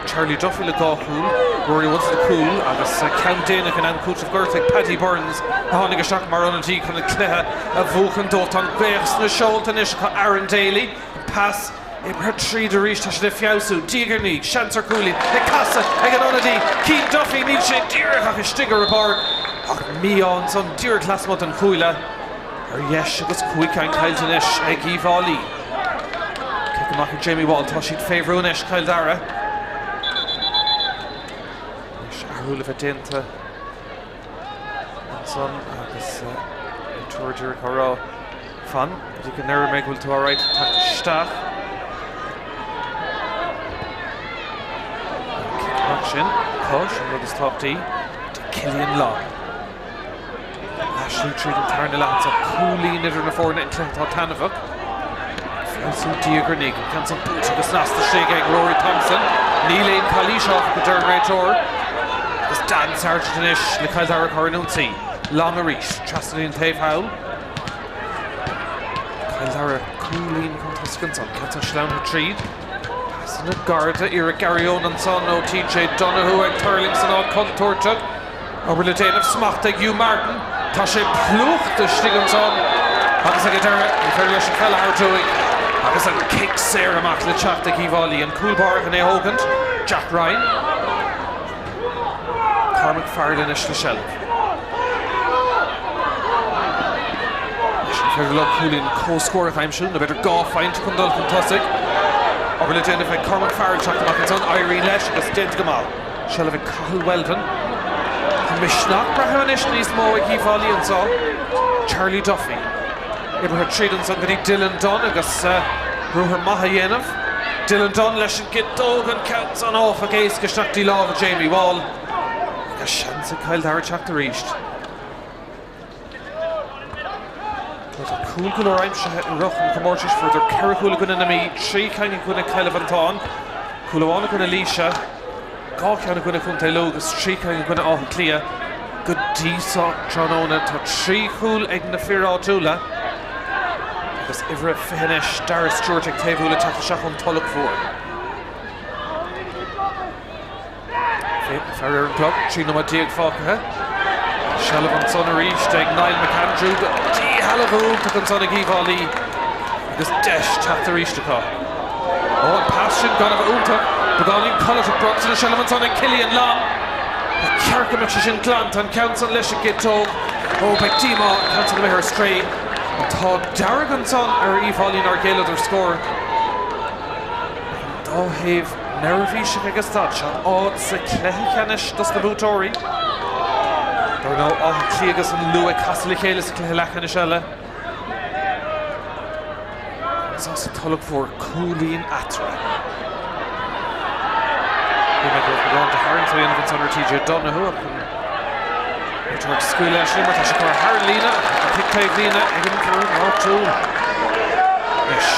Charlie Duffy le 2 chúl, Rory Woods le cúl agus ceann déanach in am cúitimh gortaithe ag Paddy Burns a tháinig isteach mar ionadaí chun an cluiche a bhuachan dóibh. Tá an ghaoth sna seolta anois acu Aaron Daly, an pas oibrithe tríd arís, tá siad ag feabhsú, diaidh ar ndiaidh, seans ar chúilín, ag casadh ag an ionadaí Cian Duffy, níl sé díreach ach istigh ar an bpáirc ach mí-ádh ansan díreach lasmuigh den chuaille. Ar dheis agus 5 ceann caillte anois ag Uíbh Fhailí. Cic amach ag Jamie Wall. Tá siad fé bhrú anois, Cill Dara. Anois athrú le bheith déanta ansan agus réiteoir díreach á rá fan go dtí go ndéarfaidh mé go bhfuil tú alright teacht isteach. An cic amach sin, acu, sin an rud is tábhachtaí, do Killian Long. Leathshlí tríd an tarna leath anseo, cúilín idir na foirne, an cluiche atá taitneamhach. Feabhsú diaidh ar ndiaidh, an ceann san buailte go snasta istigh ag Rory Thompson. Níl aon calaois áfach a deir an réiteoir. Agus Dan Sargent anois le Cill Dara a chur in ionsaí. Long arís, trasna dtí an taobh thall. Cill Dara cúilín chun tosaigh ansan, ceann san sleamhnaithe tríd. Pasanna gairide, iarraidh Gary Owen ansan ó TJ Donoghue ag tuirlingt san áit chontúirteach. Obair le déanamh, smacht ag Hugh Martin. Tá sé plúchta istigh ansan agus ag an deireadh ní féidir leis an pheil a thabhairt uaidh agus an cic saor amach le teacht ag Uíbh Fhailí. An cúl báire chun é a thógaint, Jack Ryan. Cormac Farrell anois le seilbh. Anois an féidir leo cúilín comhscóir a aimsiú nó b'fhéidir 2 phointe chun dul chun tosaigh. Obair le déanamh ag Cormac Farrell teacht amach ansan, éiríonn leis agus déanta go maith. Seilbh ag Cathal Weldon. Tá misneach braithim anois níos mó ag Uíbh Fhailí anseo. Charlie Duffy. Oibrithe tríd ansan go dtí Dylan Dunne agus ruathar maith á dhéanamh. Dylan Dunne leis an gciotóg an ceann san áfach éasca isteach dtí lámha Jamie Wall. Agus seans ag Cill Dara teacht arís. Tá cúil go leor aimsithe i rith an chomórtais, fuaireadar 4 chúl i gcoinne na Mí, 3 cheann i gcoinne Chill Mhantáin, cúl amháin i gcoinne Laoise, 2 cheann i gcoinne Chontae Lú agus 3 cheann i gcoinne Átha Cliath. Go dtí seo tráthnóna tá 3 chúl ag na fir áitiúla agus uimhir 20 anois, Dara Stewart ag taobhú le teacht isteach ón Tulach Mhór. Faire ar an gclog, 13 nóiméad fágtha. Seilbh ansan arís ag Niall McAndrew. Díshealbhú iontach ansan ag Uíbh Fhailí agus deis teacht arís acu. Ó, an pas sin gan a bheith iontach. Beagáinín codlata bronnta na seilbh ansan ag Killian Long. Ba cheart go mbeadh sé sin glanta, an ceann san leis an gciotóg. Ó, beidh díomá an ceann san imithe ar strae. An t-ádh dearg ansan ar Uíbh Fhailí nár ghéilleadar scór. An dá thaobh neirbhíseach ag an staid seo, áit sa chluiche ceannais dos na buaiteoirí. Dar ndóigh, Áth Cliath agus an Lú ag casadh le chéile sa chluiche leathcheannais eile. Anseo sa Tulach Mhór, cúilín eatarthu. Bhí mé go raibh beagán de tharraingt á dhéanamh ansan ar TJ Donoghue ach an réiteoir ag scaoileadh leis an imirt, tá sé curtha thar an líne ach an cic taobh líne ag an bhfoireann áitiúil. Anois,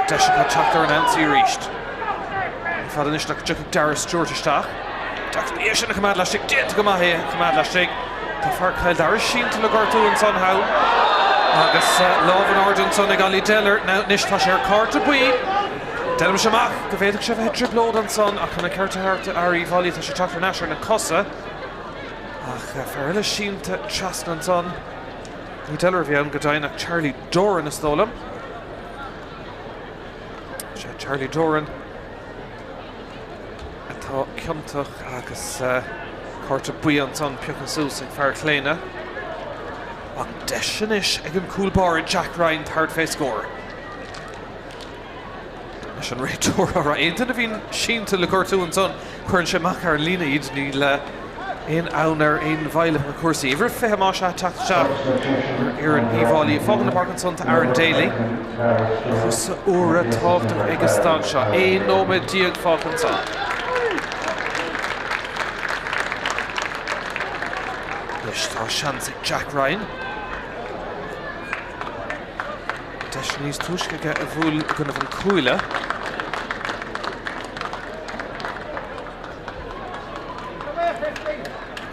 deis acu teacht ar an ionsaí arís. Ní fada anois nach dtiocfaidh Dara Stewart isteach. Deacracht é sin a choimeád laistigh. Déanta go maith é a choimeád laistigh. Tá fear Chill Dara sínte le gortú ansan thall. Agus lámh in airde ansan ag Ollie Deller. Anois tá sé ar cárta buí. Deinimse amach go bhféadfadh sé bheith i dtrioblóid ansan ach chun an cirt a thabhairt do Uíbh Fhailí tá sé ag teacht thar n-ais ar na cosa ach fear eile sínte trasna ansan. Ní Deller a bhí ann go deimhin ach Charlie Doran is dóigh liom. Sea, Charlie Doran atá ciontach agus cárta buí ansan pioctha suas ag fear Chléine. Ach deis anois ag an cúl báire Jack Ryan tabhairt fé scór. Leis an réiteoir á rá, aon duine a bhíonn sínte le gortú ansan, cuireann sé amach ar an líne iad, níl aon fhonn ar aon mhoill ar na cúrsaí. Uimhir 20 más ea ag teacht isteach ar fhoireann Uíbh Fhailí. Fágann na páirce ansan tá Aaron Daly. Cosa úra tábhachtach ag an staid seo. 11 nóiméad fágtha ansan. Anois tá seans ag Jack Ryan. Deis níos túisce aige a bhuail i gcoinnibh an cuaille.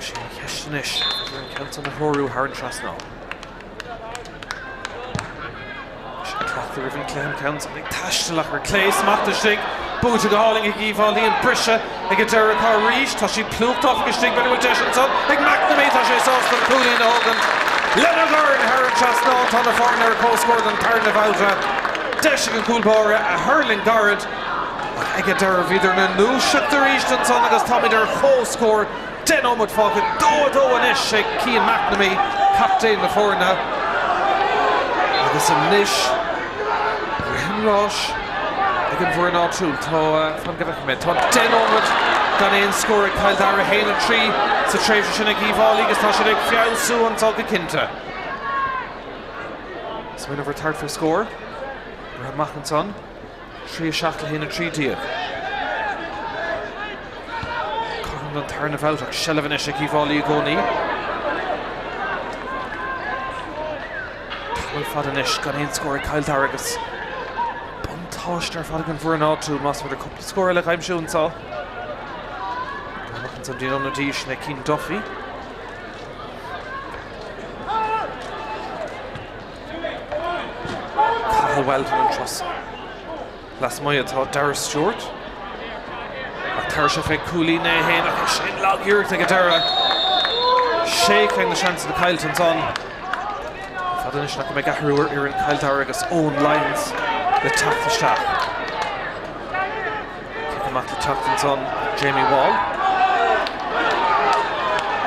Sin an cheist anois, féidir an ceann san a threorú thar an trasnán. Sin cleachtadh roimh an cluiche an ceann san ag taisteal ach ar clé, smacht istigh, buaite go hálainn ag Uíbh Fhailí, an briseadh ag an deireadh atá arís, tá sí plúchta áfach istigh, b'fhéidir go bhfuil deis ansan ag McNamee, tá sé sásta an cúilín a thógaint lena dhorn thar an trasnán, tá na foirne ar comhscór don tarna bhabhta, deis ag an gcúl báire a thuirling gairid ach ag an deireadh bhíodar ina ndúiseacht arís ansan agus táimid ar comhscór. 10 nóiméad fágtha, 2, 2 anois ag Cian McNamee, captaen na foirne. Agus anois, rith an ráis ag an bhfoireann áitiúil. Tá, fan go bhfeicfidh mé, tá 10 nóiméad gan aon scór ag Cill Dara, 1, 3 sa tréimhse sin ag Uíbh Fhailí agus tá siad ag feabhsú anseo go cinnte. Smaoineamh ar tabhairt faoi scór. Rith amach ansan. 3, 7 le 1, 13. Cothrom don tarna bhabhta ach seilbh anois ag Uíbh Fhailí i gcónaí. Tamall fada anois gan aon scór ag Cill Dara agus buntáiste ar fad ag an bhfoireann áitiúil más féidir cúpla scór eile a aimsiú anseo. Amach ansan dtí an ionadaí sin é Cian Duffy. Cathal Weldon an turas lasmuigh atá Darragh Stewart. Ach tabharfaidh sé fé cúilín é féin ach é sin lag-iarracht ag an deireadh. Sé ceann de na seansanna caillte ansan. Fada anois nach mbeidh athrú ar fhoireann Chill Dara agus Eoin Lyons le teacht isteach. Cic amach le teacht ansan Jamie Wall.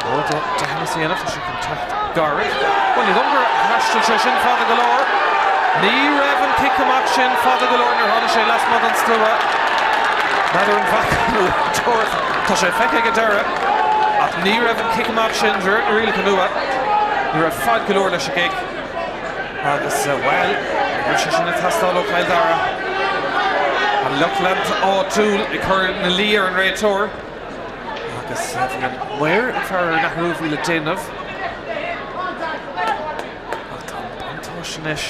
Ó tá deicheanna sa dhéanamh, tá sé chun teacht gairid. Bhuel, ní dóigh gur thaistil sé sin fada go leor. Ní raibh an cic amach sin fada go leor nuair tháinig sé lasmuigh den slua. N'fheadar an bhfaca an réiteoir. Tá sé feicthe ag an deireadh. Ach ní raibh an cic amach sin de réir na rialacha nua. Ní raibh fad go leor leis an gcic. Agus, bhuel, ní raibh sé sin ag teastáil ó Chill Dara. An lucht leanta áitiúil ag cur ina luí ar an réiteoir. Agus bhí an maor ag faire ar an athrú a bhí le déanamh. Ach tá an buntáiste anois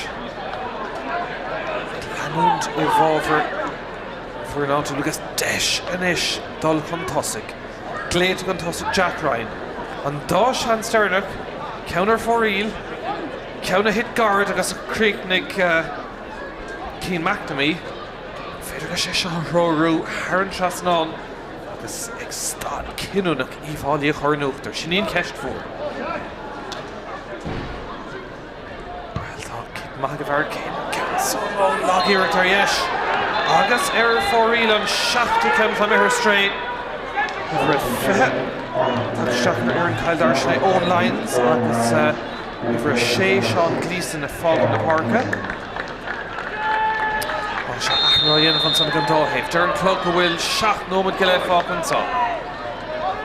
ag leanúint i bhfabhar an foireann áitiúil agus deis anois dul chun tosaigh. Glaoite chun tosaigh Jack Ryan. An dá sheans deireanach, ceann ar fóraoil, ceann a thit gairid agus a chríochnaigh Cian McNamee. An féidir leis é seo a threorú thar an trasnán agus ag staid cinniúnach Uíbh Fhailí a chur in uachtar? Sin í an cheist mhór. Bhuel, tá cic maith ag an bhfear céanna, ceann san ó lag-iarracht ar dheis agus ar fóraoil an seachtú ceann atá imithe ar strae. Uimhir 20 tagtha isteach ar fhoireann Chill Dara sin é Eoin Lyons agus uimhir 6 Seán Gleeson ag fágáil na páirce. Tá sé athrú á dhéanamh ansan ag an dá thaobh. Deir an clog go bhfuil 7 nóiméad go leith fágtha anseo.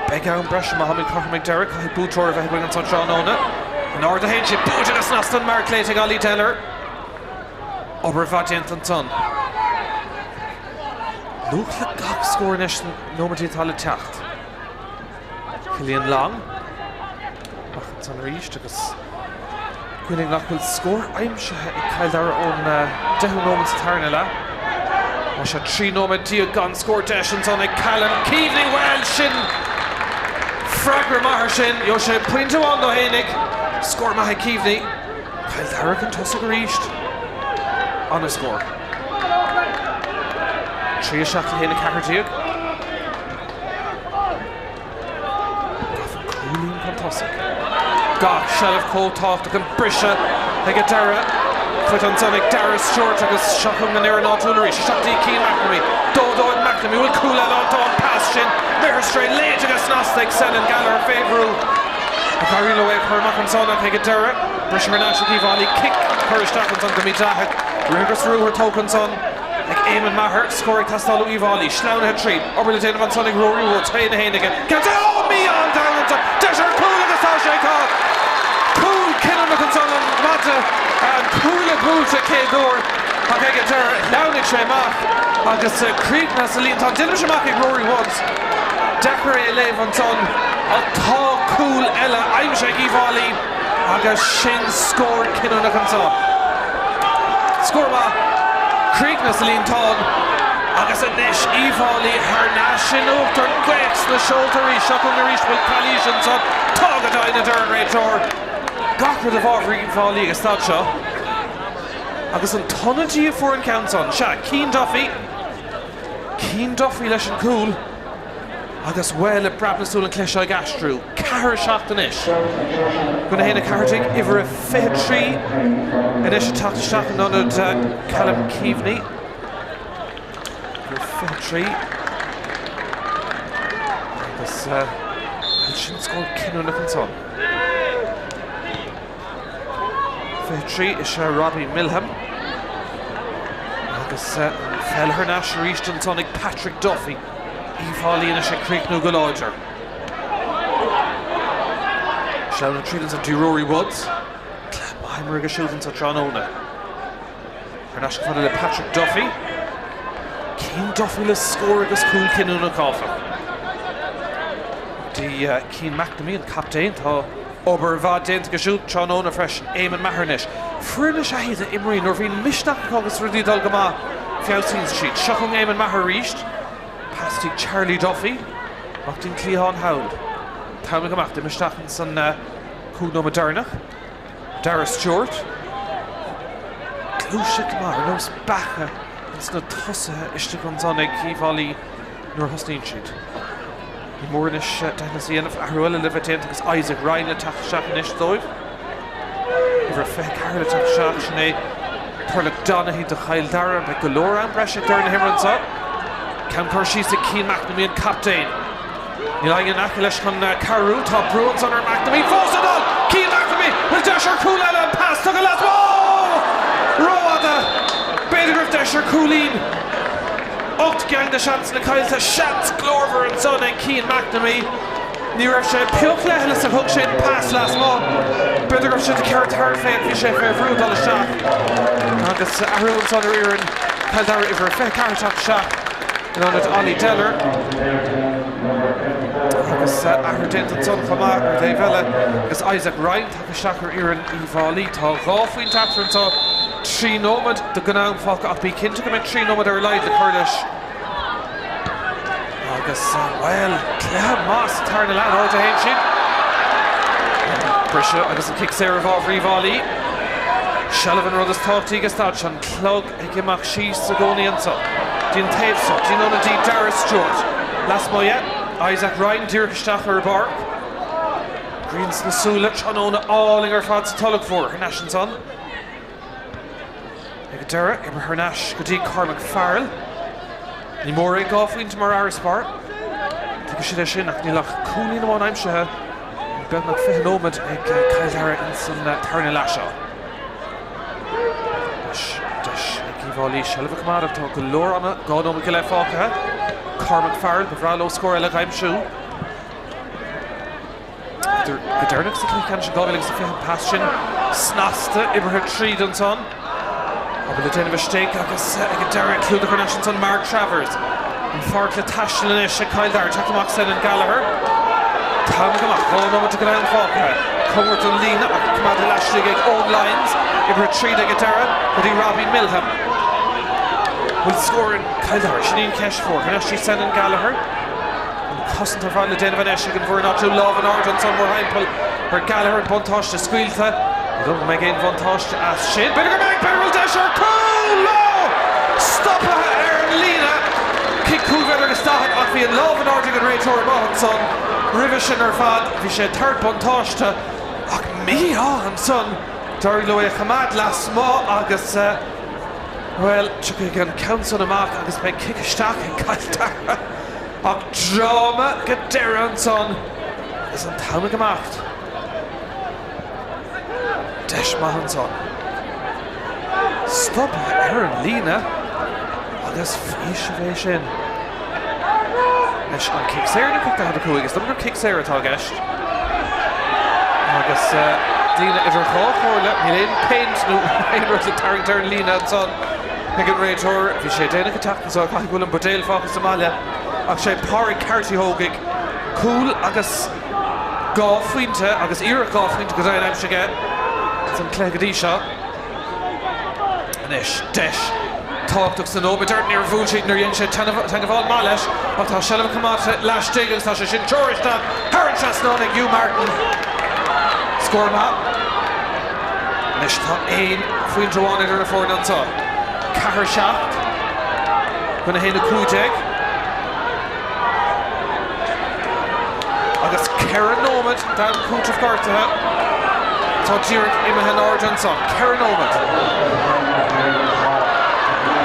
Beidh am breise má tháimid cothrom ag deireadh. Caithfidh buaiteoir a bheith againn ansan tráthnóna. In ard a théann sé. Buaite go snasta an marc léite ag Ollie Deller. Obair mhaith déanta ansan. Luach le gach scór anois sna nóiméidí atá le teacht. Cillian Long. Amach ansan arís agus cuimhnigh nach bhfuil scór aimsithe ag Cill Dara ón deichiú nóiméad sa tarna leath. Tá sé 13 nóiméad gan scór deis ansan ag Callum Keaveney. Bhuel, sin freagra maith ar sin. Gheobhaidh sé pointe amháin dó fhéinig. Scór maith ag Keaveney. Cill Dara chun tosaigh arís. An-scór. 3, 7 le 1, 14. Gafa cúilín chun tosaigh. Gach seilbh chomh tábhachtach, an briseadh ag an deireadh. Faighte ansan ag Darragh Stewart agus seo chugainn an fhoireann áitiúil arís. Isteach dtí Cian McNamee. 2, 2 ag McNamee. Bhfuil cúl eile ann? Tá an pas sin imithe ar strae. Léite go snasta ag Senan Gallagher fé bhrú. Ach éiríonn leo é a chur amach ansan ach ag an deireadh, briseadh thar n-ais ag Uíbh Fhailí. Cic curtha isteach ansan go mídhleathach. Rith agus ruathar tógtha ansan. Ag Éamonn Maher, scór ag teastáil ó Uíbh Fhailí. Sleamhnaithe tríd. Obair le déanamh ansan ag Rory Woods. 1, 1 aige. Ceann Ó! Mí-ádh an domhain ansan. Deis ar chúl agus tá sé acu! Cúl cinniúnach ansan an maide an cúl a buailte chéad uair ach ag an deireadh shleamhnaigh sé amach agus críochnaithe sa líontán. Déanaimis amach ag Rory Woods. Deacair é a léamh ansan ach tá cúl eile aimsithe ag Uíbh Fhailí. Agus sin scór cinniúnach anseo. Scór maith, críochnaithe sa líontán agus anois Uíbh Fhailí thar n-ais in uachtar. Gaoth sna seolta arís. Seo chugainn arís bhfuil calaois ansan. Tá go deimhin, a deir an réiteoir. Gach rud i bhfabhar Uíbh Fhailí ag an staid seo. Agus an t-ionadaí a fuair an ceann san, sea, Cian Duffy. Cian Duffy leis an gcúl. Agus, bhuel, ag breathnú súil an cluiche seo ag aistriú. 4, 7 anois. Go 1, 14, uimhir a 23 anois ag teacht isteach in ionad Callum Keaveney. Uimhir 23. Agus, bhuel, sin scór cinniúnach ansan. 23 is ea Robbie Milham. Agus an pheil thar n-ais arís ansan ag Patrick Duffy. Uíbh Fhailí anois ag críochnú go láidir. Sleamhnú tríd ansan dtí Rory Woods. Cluiche maith imeartha aige siúd anso tráthnóna. Thar n-ais chomh fada le Patrick Duffy. Cian Duffy le scór agus cúl cinniúnach áfach. Dtí Cian McNamee, an captaen, tá Obair mhaith déanta aige siúd tráthnóna freisin. Éamonn Maher anois. Foireann is ea iad a imríonn nuair a bhíonn misneach acu agus rudaí ag dul go maith, feabhsaíonn siad. Seo chugainn Éamonn Maher arís. Pas dtí Charlie Duffy. Amach dtí'n cliathán thall. T-am ag imeacht. Imithe isteach ins an 5 nóiméad deireanach. Darragh Stewart. Gluaiseacht go maith ar nós beacha ins na tosaithe istigh ansan ag Uíbh Fhailí nuair a thosnaíonn siad. Ní mór anois deithneas a dhéanamh, athrú eile le bheith déanta agus Isaac Ryan le teacht isteach anois dóibh. Uimhir 24 le teacht isteach, sin é Turlough Donaghy do Chill Dara. Beidh go leor am breise ag deireadh na himeartha anseo. Ceann curtha síos ag Cian McNamee, an captaen. Níl éinne in aice leis chun cabhrú. Tá brú ansan ar McNamee. Fós ag dul! Cian McNamee! Bhfuil deis ar chúl eile? An pas tugtha lasmuigh! Ó! Rófhada! B'fhéidir go raibh deis ar chúilín. 8 gceann de sheansanna caillte, seans glórmhar ansan ag Cian McNamee. Ní raibh sé pioc leithleasach, thug sé an pas lasmuigh. B'fhéidir go raibh sé de cheart thart fé ach bhí sé fé bhrú dul isteach. Agus athrú ansan ar fhoireann Chill Dara uimhir 24 ag teacht isteach in ionad Ollie Deller. Agus athrú déanta ansan chomh maith ar an dtaobh eile agus Isaac Ryan tagtha isteach ar fhoireann Uíbh Fhailí. Tá 2 phointe eatarthu anseo. 3 nóiméad de ghnáth-am fágtha ach bí cinnte go mbeidh 3 nóiméad ar a laghad le cur leis. Agus, bhuel, cluiche maith sa tarna leath, an áit a théann siad. Briseadh agus an cic saor i bhfabhar Uíbh Fhailí. Seilbh an rud is tábhachtaí ag an staid seo, an clog ag imeacht síos i gcónaí anseo. Dtí an taobh seo, dtí an ionadaí Darragh Stewart. Lasmuigh dhe, Isaac Ryan díreach isteach ar an bpáirc. Grian sna súile, tráthnóna álainn ar fad sa Tulach Mhór. Thar n-ais ansan. Ag an deireadh, oibrithe thar n-ais go dtí Cormac Farrell. Ní mór é 2 phointe mar fharasbarr. Tuigfidh siad é sin ach níl ach cúilín amháin aimsithe in beagnach 20 nóiméad ag Cill Dara ins an tarna leath seo. Anois, deis ag Uíbh Fhailí seilbh a choimeád ach tá go leor ama, 2 nóiméad go leith fágtha. Cormac Farrell, ba bhreá leo scór eile a aimsiú. Go deireanach sa chluiche ceannais in 2020 an pas sin snasta oibrithe tríd ansan. Obair le déanamh istigh agus ag an deireadh clúdach thar n-ais ansan Mark Travers. An pháirc le taisteal anois ag Cill Dara. Teacht amach Senan Gallagher. T-am ag imeacht, 2 nóiméad go leith fágtha. Cóngarach don líne ach coimeádta laistigh ag Eoin Lyons. Oibrithe tríd ag an deireadh go dtí Robbie Milham. Bhfuil scór ag Cill Dara? Sin í an cheist mhór. Thar n-ais dtí Senan Gallagher. An chosaint ar fad le déanamh anois ag an bhfoireann áitiúil. Lámh in airde ansan mórthimpeall ar Gallagher, an buntáiste scaoilte. Ní dóigh go mbeidh aon bhuntáiste as sin. B'fhéidir go mbeidh! B'fhéidir go bhfuil deis ar chúl! Ó! Stoptha ar an líne! ach bhí an lámh in airde ag an réiteoir amuigh ansan roimhe sin ar fad. Bhí sé ag tabhairt buntáiste ach mí-ádh ansan. D'éirigh leo é a choimeád lasmuigh agus, bhuel, tiocfaidh an ceann san amach agus beidh cic isteach ag Cill Dara. Ach dráma go deireadh ansan agus an t-am ag imeacht. Deis maith ansan. Stoptha ar an líne agus faoiseamh é sin. Anois an cic saor nó cic 45? Is dóigh gur cic saor atá i gceist. Agus daoine idir dhá chomhairle, níl aon péint nó aon rud le tarraingt ar an líne ansan ag an réiteoir. Bhí sé déanach ag teacht anso, caithfidh go bhfuil an buidéal fágtha sa mbaile. Ach sé Pádraig Carty a thógfaidh cúl agus 2 phointe agus iarracht 2 phointe go deimhin aimsithe aige san cluiche go dtí seo. Anois deis tábhachtach sa nóiméad deireanach. Níor bhuail sé, níor dhein sé teangabháil maith leis ach tá seilbh coimeádta laistigh agus tá sé sin treoraithe isteach thar an trasnán ag Hugh Martin. Scór maith. Anois tá aon phointe amháin idir na foirne anseo. 4 7 chun 1 15. Agus 4 nóiméad d'am cúitimh gortaithe atá díreach imithe in airde ansan. 4 nóiméad.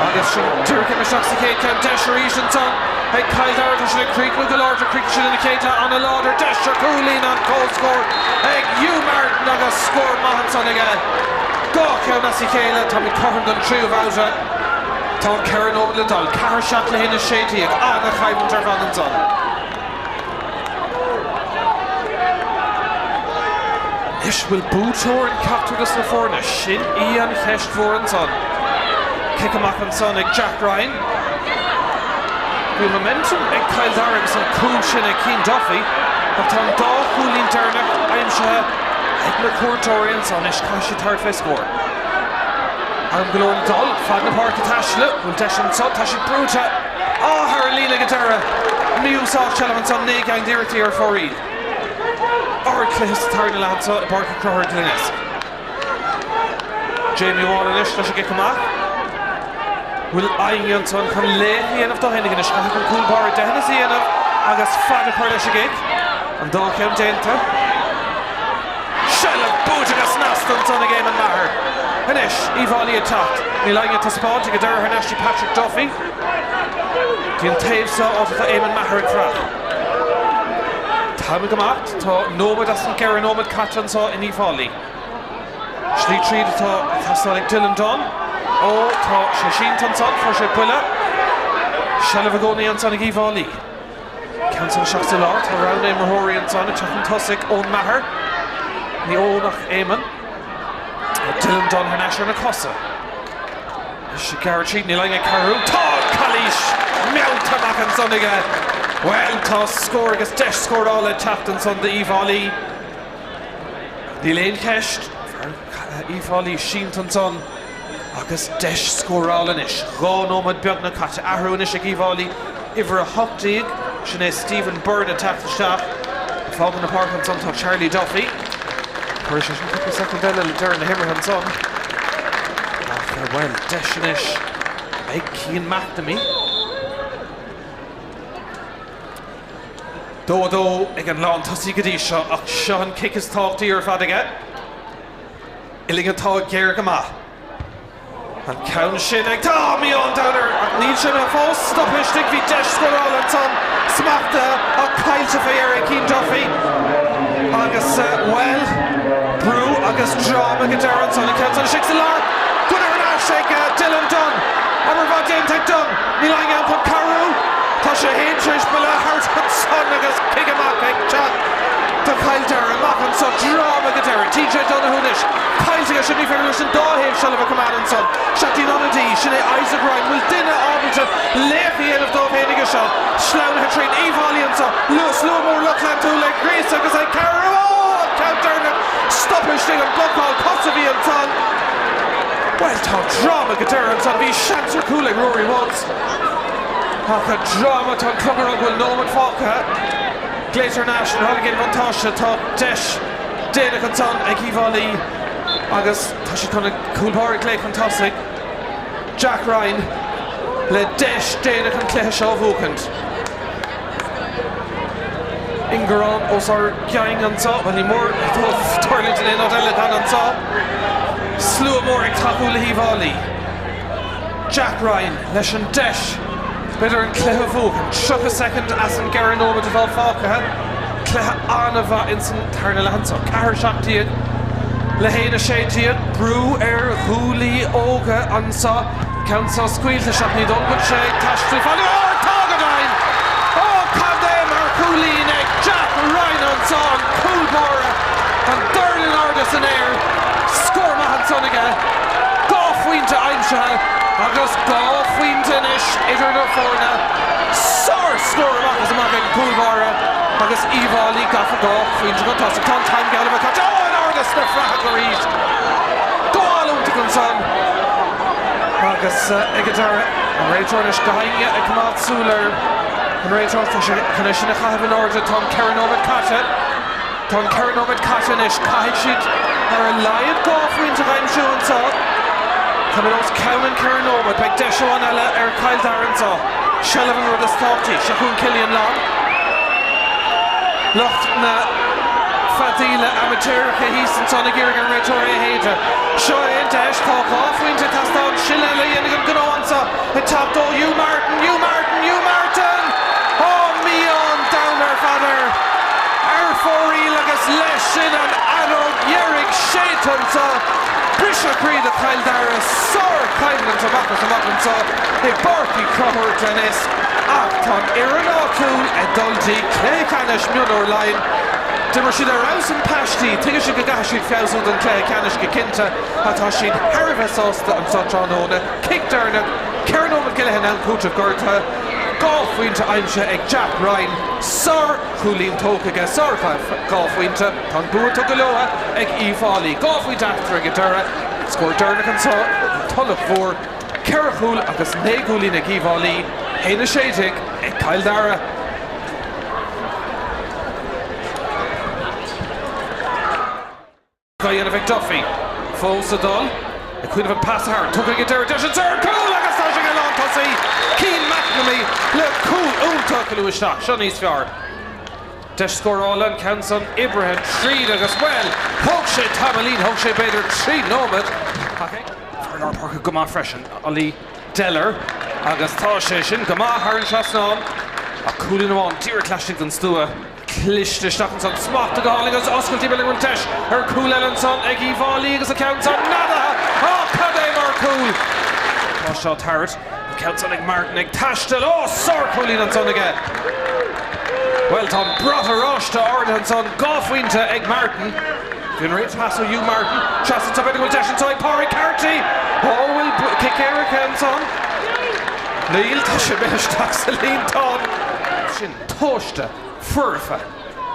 Agus sin díreach imithe isteach sa chéad cheann. Deis arís ansan ag Cill Dara. Tá siad ag críochnú go láidir. Chríochnaigh siad ina chéad leath an-láidir. Deis ar chúilín an comhscór ag Hugh Martin agus scór maith ansan aige. 2 cheann as a chéile. Táimid cothrom don tríú bhabhta. Tá 4 nóiméad le dul, 4 7 le 1 16, an-choimhlint ar fad ansan. Anois, bhfuil buaiteoir in ceachtar dos na foirne? Sin í an cheist mhór ansan. Cic amach ansan ag Jack Ryan. Bhí momentum ag Cill Dara agus an cúl sin ag Cian Duffy ach tá an dá chúilín deireanach aimsithe ag na cuairteoirí ansan. Anois caithfidh siad tabhairt fé scór. Am go leor le dul, fad na páirce taistil, bhfuil deis anso, tá siad brúite, á, thar an líne ag an deireadh, mí-úsáid seilbh ansan, 9 gceann d'iarrachtaí ar fóraoil. Ardchluiche sa tarna leath anso i bPáirc Uí Chonchúir i Glenisk. Jamie Wall anois leis an gcic amach. Bhfuil éinne ansan chun laoch a dhéanamh dó fhéinig anois, caithfidh an cúl báire deicheannas a dhéanamh agus fad a chur leis an gcic. An dá cheann déanta. Seilbh buaite go snasta ansan ag Éamonn Maher. Anois, Uíbh Fhailí ag teacht. Níl éinne ag taispeáint ag an deireadh thar n-ais dtí Patrick Duffy. Dtí an taobh seo, áit atá Éamonn Maher ag dreach. T-am ag imeacht. Tá nóiméad as an gceithre nóiméad caite anso in Uíbh Fhailí. Slí tríd atá ag teastáil ag Dylan Dunne. Ó, tá sé sínte ansan. Fuair sé buille. Seilbh i gcónaí ansan ag Uíbh Fhailí. Ceann san isteach sa lár, tá rogha imreoirí ansan ag teacht chun tosaigh, Eoin Maher, ní Eoin ach Éamonn. Dylan Dunne thar n-ais ar na cosa. Anois ag gearradh tríd, níl éinne ag cabhrú. Tá calaois meallta amach ansan aige. Bhuel, tá scór agus deis scórála ag teacht ansan d'Uíbh Fhailí. Níl aon cheist. Uíbh Fhailí sínte ansan agus deis scórála anois. 2 nóiméad beagnach caite. Athrú anois ag Uíbh Fhailí. Uimhir 18, sin é Stephen Byrne ag teacht isteach. Ag fágáil na páirce ansan tá Charlie Duffy. Cuirfidh sé sin cúpla soicind eile le deireadh na himeartha ansan. Ach, bhuel, deis anois ag Cian McNamee. 2 2 ag an lántosaí go dtí seo ach seo an cic is tábhachtaí ar fad aige. Uillinn atá géar go maith. An ceann sin ag Tá mí-ádh an domhain air ach níl sé imithe fós. Stoptha istigh, bhí deis scórála ansan, smachtaithe ach caillte fé dheireadh ag Cian Duffy. Agus, bhuel, brú agus dráma go deireadh ansan. An ceann san istigh sa lár. Gunna thar n-ais ag Dylan Dunne. Obair mhaith déanta ag Dunne. Níl éinne ann chun cabhrú. Tá sé fhéin tar éis buille a thabhairt ansan agus cic amach ag teacht do Chill Dara. Amach anso, dráma go deireadh. TJ Donoghue anois. Caillte aige sin. Ní féidir leis an dá thaobh seilbh a choimeád ansan. Isteach dtí'n ionadaí. Sin é Isaac Ryan. Bhfuil duine ábalta laoch a dhéanamh dóibh fhéin aige seo? Sleamhnaithe tríd Uíbh Fhailí anso. Slua mór lucht leanúna ag gríosadh agus ag cabhrú. Ó! An ceann deireanach stoptha istigh. An blocáil cos a bhí ansan. Bhuel, tá dráma go deireadh ansan. Bhí seans ar chúl ag Rory Woods. Ach an dráma, tá an clog ag rá go bhfuil nóiméad fágtha. Glaoitear thar n-ais, an tháinig aon bhuntáiste? Tá deis déanach ansan ag Uíbh Fhailí agus tá siad chun an cúl báire a ghlaoch chun tosaigh. Jack Ryan le deis déanach an cluiche seo a bhuachaint. Ingearán os ár gcionn anseo, bhuel ní mór dóibh tarlúint in aon áit eile gan anseo. Slua mór ag tacú le hUíbh Fhailí. Jack Ryan leis an deis, b'fhéidir an cluiche a bhuachan. 30 soicind as an gceithre nóiméad atá fágtha. Cluiche an-mhaith ins an tarna leath anseo. 4, 17 le 1, 16. Brú ar ghuaillí óga anseo. Ceann seo scaoilte isteach, ní dóigh liom go bhfuil sé ag taisteal fada. Ó, tá go deimhin! Ó, cad é mar chúilín ag Jack Ryan anso, an cúl báire, an dorn in airde san aer. Scór maith ansan aige. 2 phointe aimsithe agus 2 phointe anois idir na foirne. Sár-scór amach is amach ag an gcúl báire agus Uíbh Fhailí gafa 2 phointe chun tosaigh. Tá an t-am geall le bheith caite. Ó, in airde sna frathacha arís. Go iontach ansan. Agus ag an deireadh, an réiteoir anois gach éinne ag coimeád súil ar an réiteoir. Tá sé chun é sin a chaitheamh in airde. Tá an 4 nóiméad caite. Tá an 4 nóiméad caite anois. Caithfidh siad ar a laghad 2 phointe a aimsiú anseo. Táimid os cionn an 4 nóiméad. Beidh deis amháin eile ar Chill Dara anseo. Seilbh an rud is tábhachtaí. Seo chugainn Cillian Long. Lucht na feadaíola amaitéaracha thíos ansan ag iarraidh ar an réiteoir é a shéideadh. Seo é an deis. Tá 2 phointe ag teastáil. Sin eile a dhéanfaidh an gnó anso ag teacht ó Hugh Martin. Hugh Martin! Hugh Martin! Ó, mí-ádh an domhain ar fad air. Ar fóraoil agus leis sin an fheadóg dheiridh séidte anso. Briseadh croí do Chill Dara. Sár-choimhlint amach is amach anso i bPáirc Uí Chonchúir, Glenesk. Ach tá an fhoireann áitiúil ag dul dtí cluiche ceannais mionúr Laighean. D'imir siad ar fheabhas an paistí, tuigeann siad go gcaithfidh siad feabhsú don chluiche ceannais go cinnte ach tá siad thar a bheith sásta anso tráthnóna. Cic deireanach, 4 nóiméad go leith in am cúitimh gortaithe, 2 phointe aimsithe ag Jack Ryan. Sár-chúilín tógtha aige, sár-dhá phointe. Tá an bua tugtha leo ag Uíbh Fhailí. 2 phointe eatarthu ag an deireadh. Scór deireanach anso, an Tulach Mhór. 4 chúl agus 9 gcúilín ag Uíbh Fhailí, 1, 16 ag Cill Dara. Á dhéanamh ag Duffy. Fós ag dul. Ag cuimhneamh an pas a tharraingt. Tugtha ag an deireadh. Deis anso ar chúl agus tá sé ag an lántosaí Cian McNamee le cúl iontach a isteach. Seo níos fearr. Deis scórála, an ceann san oibrithe tríd agus, bhuel, thóg sé tamaillín, thóg sé b'fhéidir 3 nóiméad ach ag. Fear lár páirce go maith freisin, Ollie Deller, agus tá sé sin go maith thar an trasnán ach cúilín amháin díreach laistigh den stua. Cliste isteach ansan, smachtaithe go hálainn agus oscailte b'fhéidir go bhfuil deis ar chúl eile ansan ag Uíbh Fhailí agus an ceann san neadaithe! Á, cad é mar chúl! Tá seo thart. An ceann san ag Martin ag taisteal. Ó, sárchúilín ansan aige! Bhuel, tá an brat oráiste ardaithe ansan, 2 phointe ag Martin. Bhí an réiteoir pas ó Hugh Martin. Trasna anso, b'fhéidir go bhfuil deis anso ag Pádraig Carty! Ó, bhfuil cic éirice ansan? Níl, tá sé imithe isteach sa líontán. Sin tomhaiste, foirfe.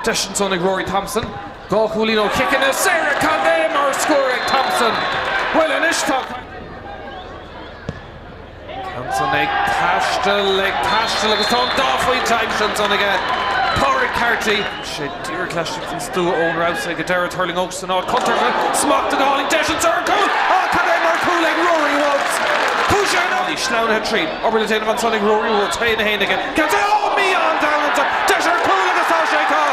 Deis ansan ag Rory Thompson. 2 chúilín ó chiceanna saora. Cad é mar scór ag Thompson! Bhuel, anois tá. Ansan ag taisteal, ag taisteal agus tá an dá phointe aimsithe ansan aige, Pádraig Carty. Sé díreach laistigh den stua ón rabhas ag an deireadh, Turling Oaks san áit contúirteach, smacht go hálainn, deis anso ar chúl! Á, cad é mar chúl ag Rory Woods! Chuaigh sé in ann! Sleamhnaithe tríd, obair le déanamh ansan ag Rory Woods, féin a haon aige, ceann ó, mí-ádh an domhain ansan, deis ar chúl agus tá sé acu!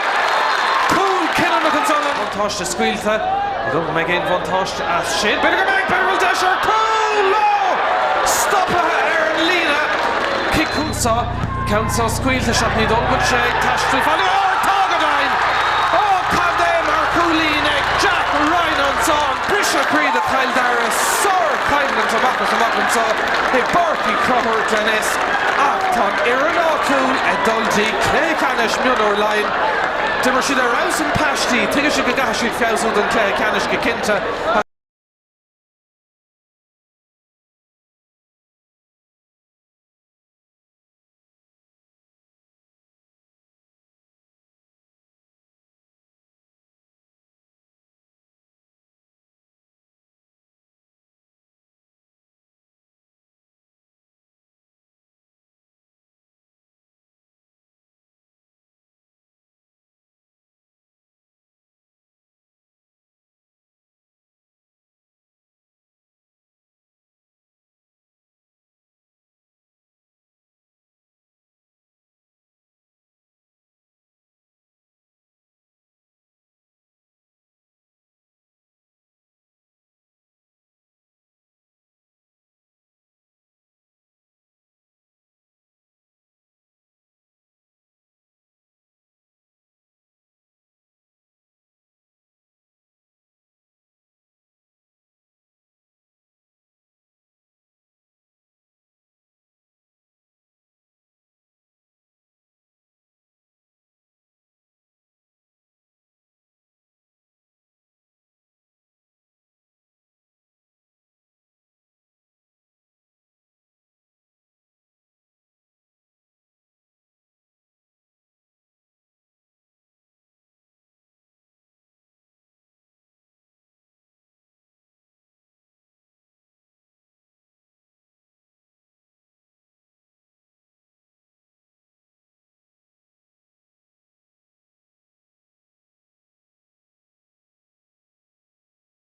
Cúl cinniúnach ansan. Buntáiste scaoilte. Ní dóigh go mbeidh aon bhuntáiste as sin. B'fhéidir go mbeidh! B'fhéidir go bhfuil deis ar chúl! Ó! Stoptha ar an líne. Cic cúil seo. Ceann seo scaoilte isteach. Ní dóigh go bhfuil sé ag taisteal fada. Ó! Tá go deimhin! Ó! Cad é mar chúilín ag Jack Ryan anso! Briseadh croí do Chill Dara. Sár-choimhlint amach is amach anso i bPáirc Uí Chonchúir, Glenesk. Ach tá an fhoireann áitiúil ag dul dtí cluiche ceannais mionúr Laighean. D'imir siad ar fheabhas an paistí, tuigeann siad go gcaithfidh siad feabhsú don chluiche ceannais go cinnte.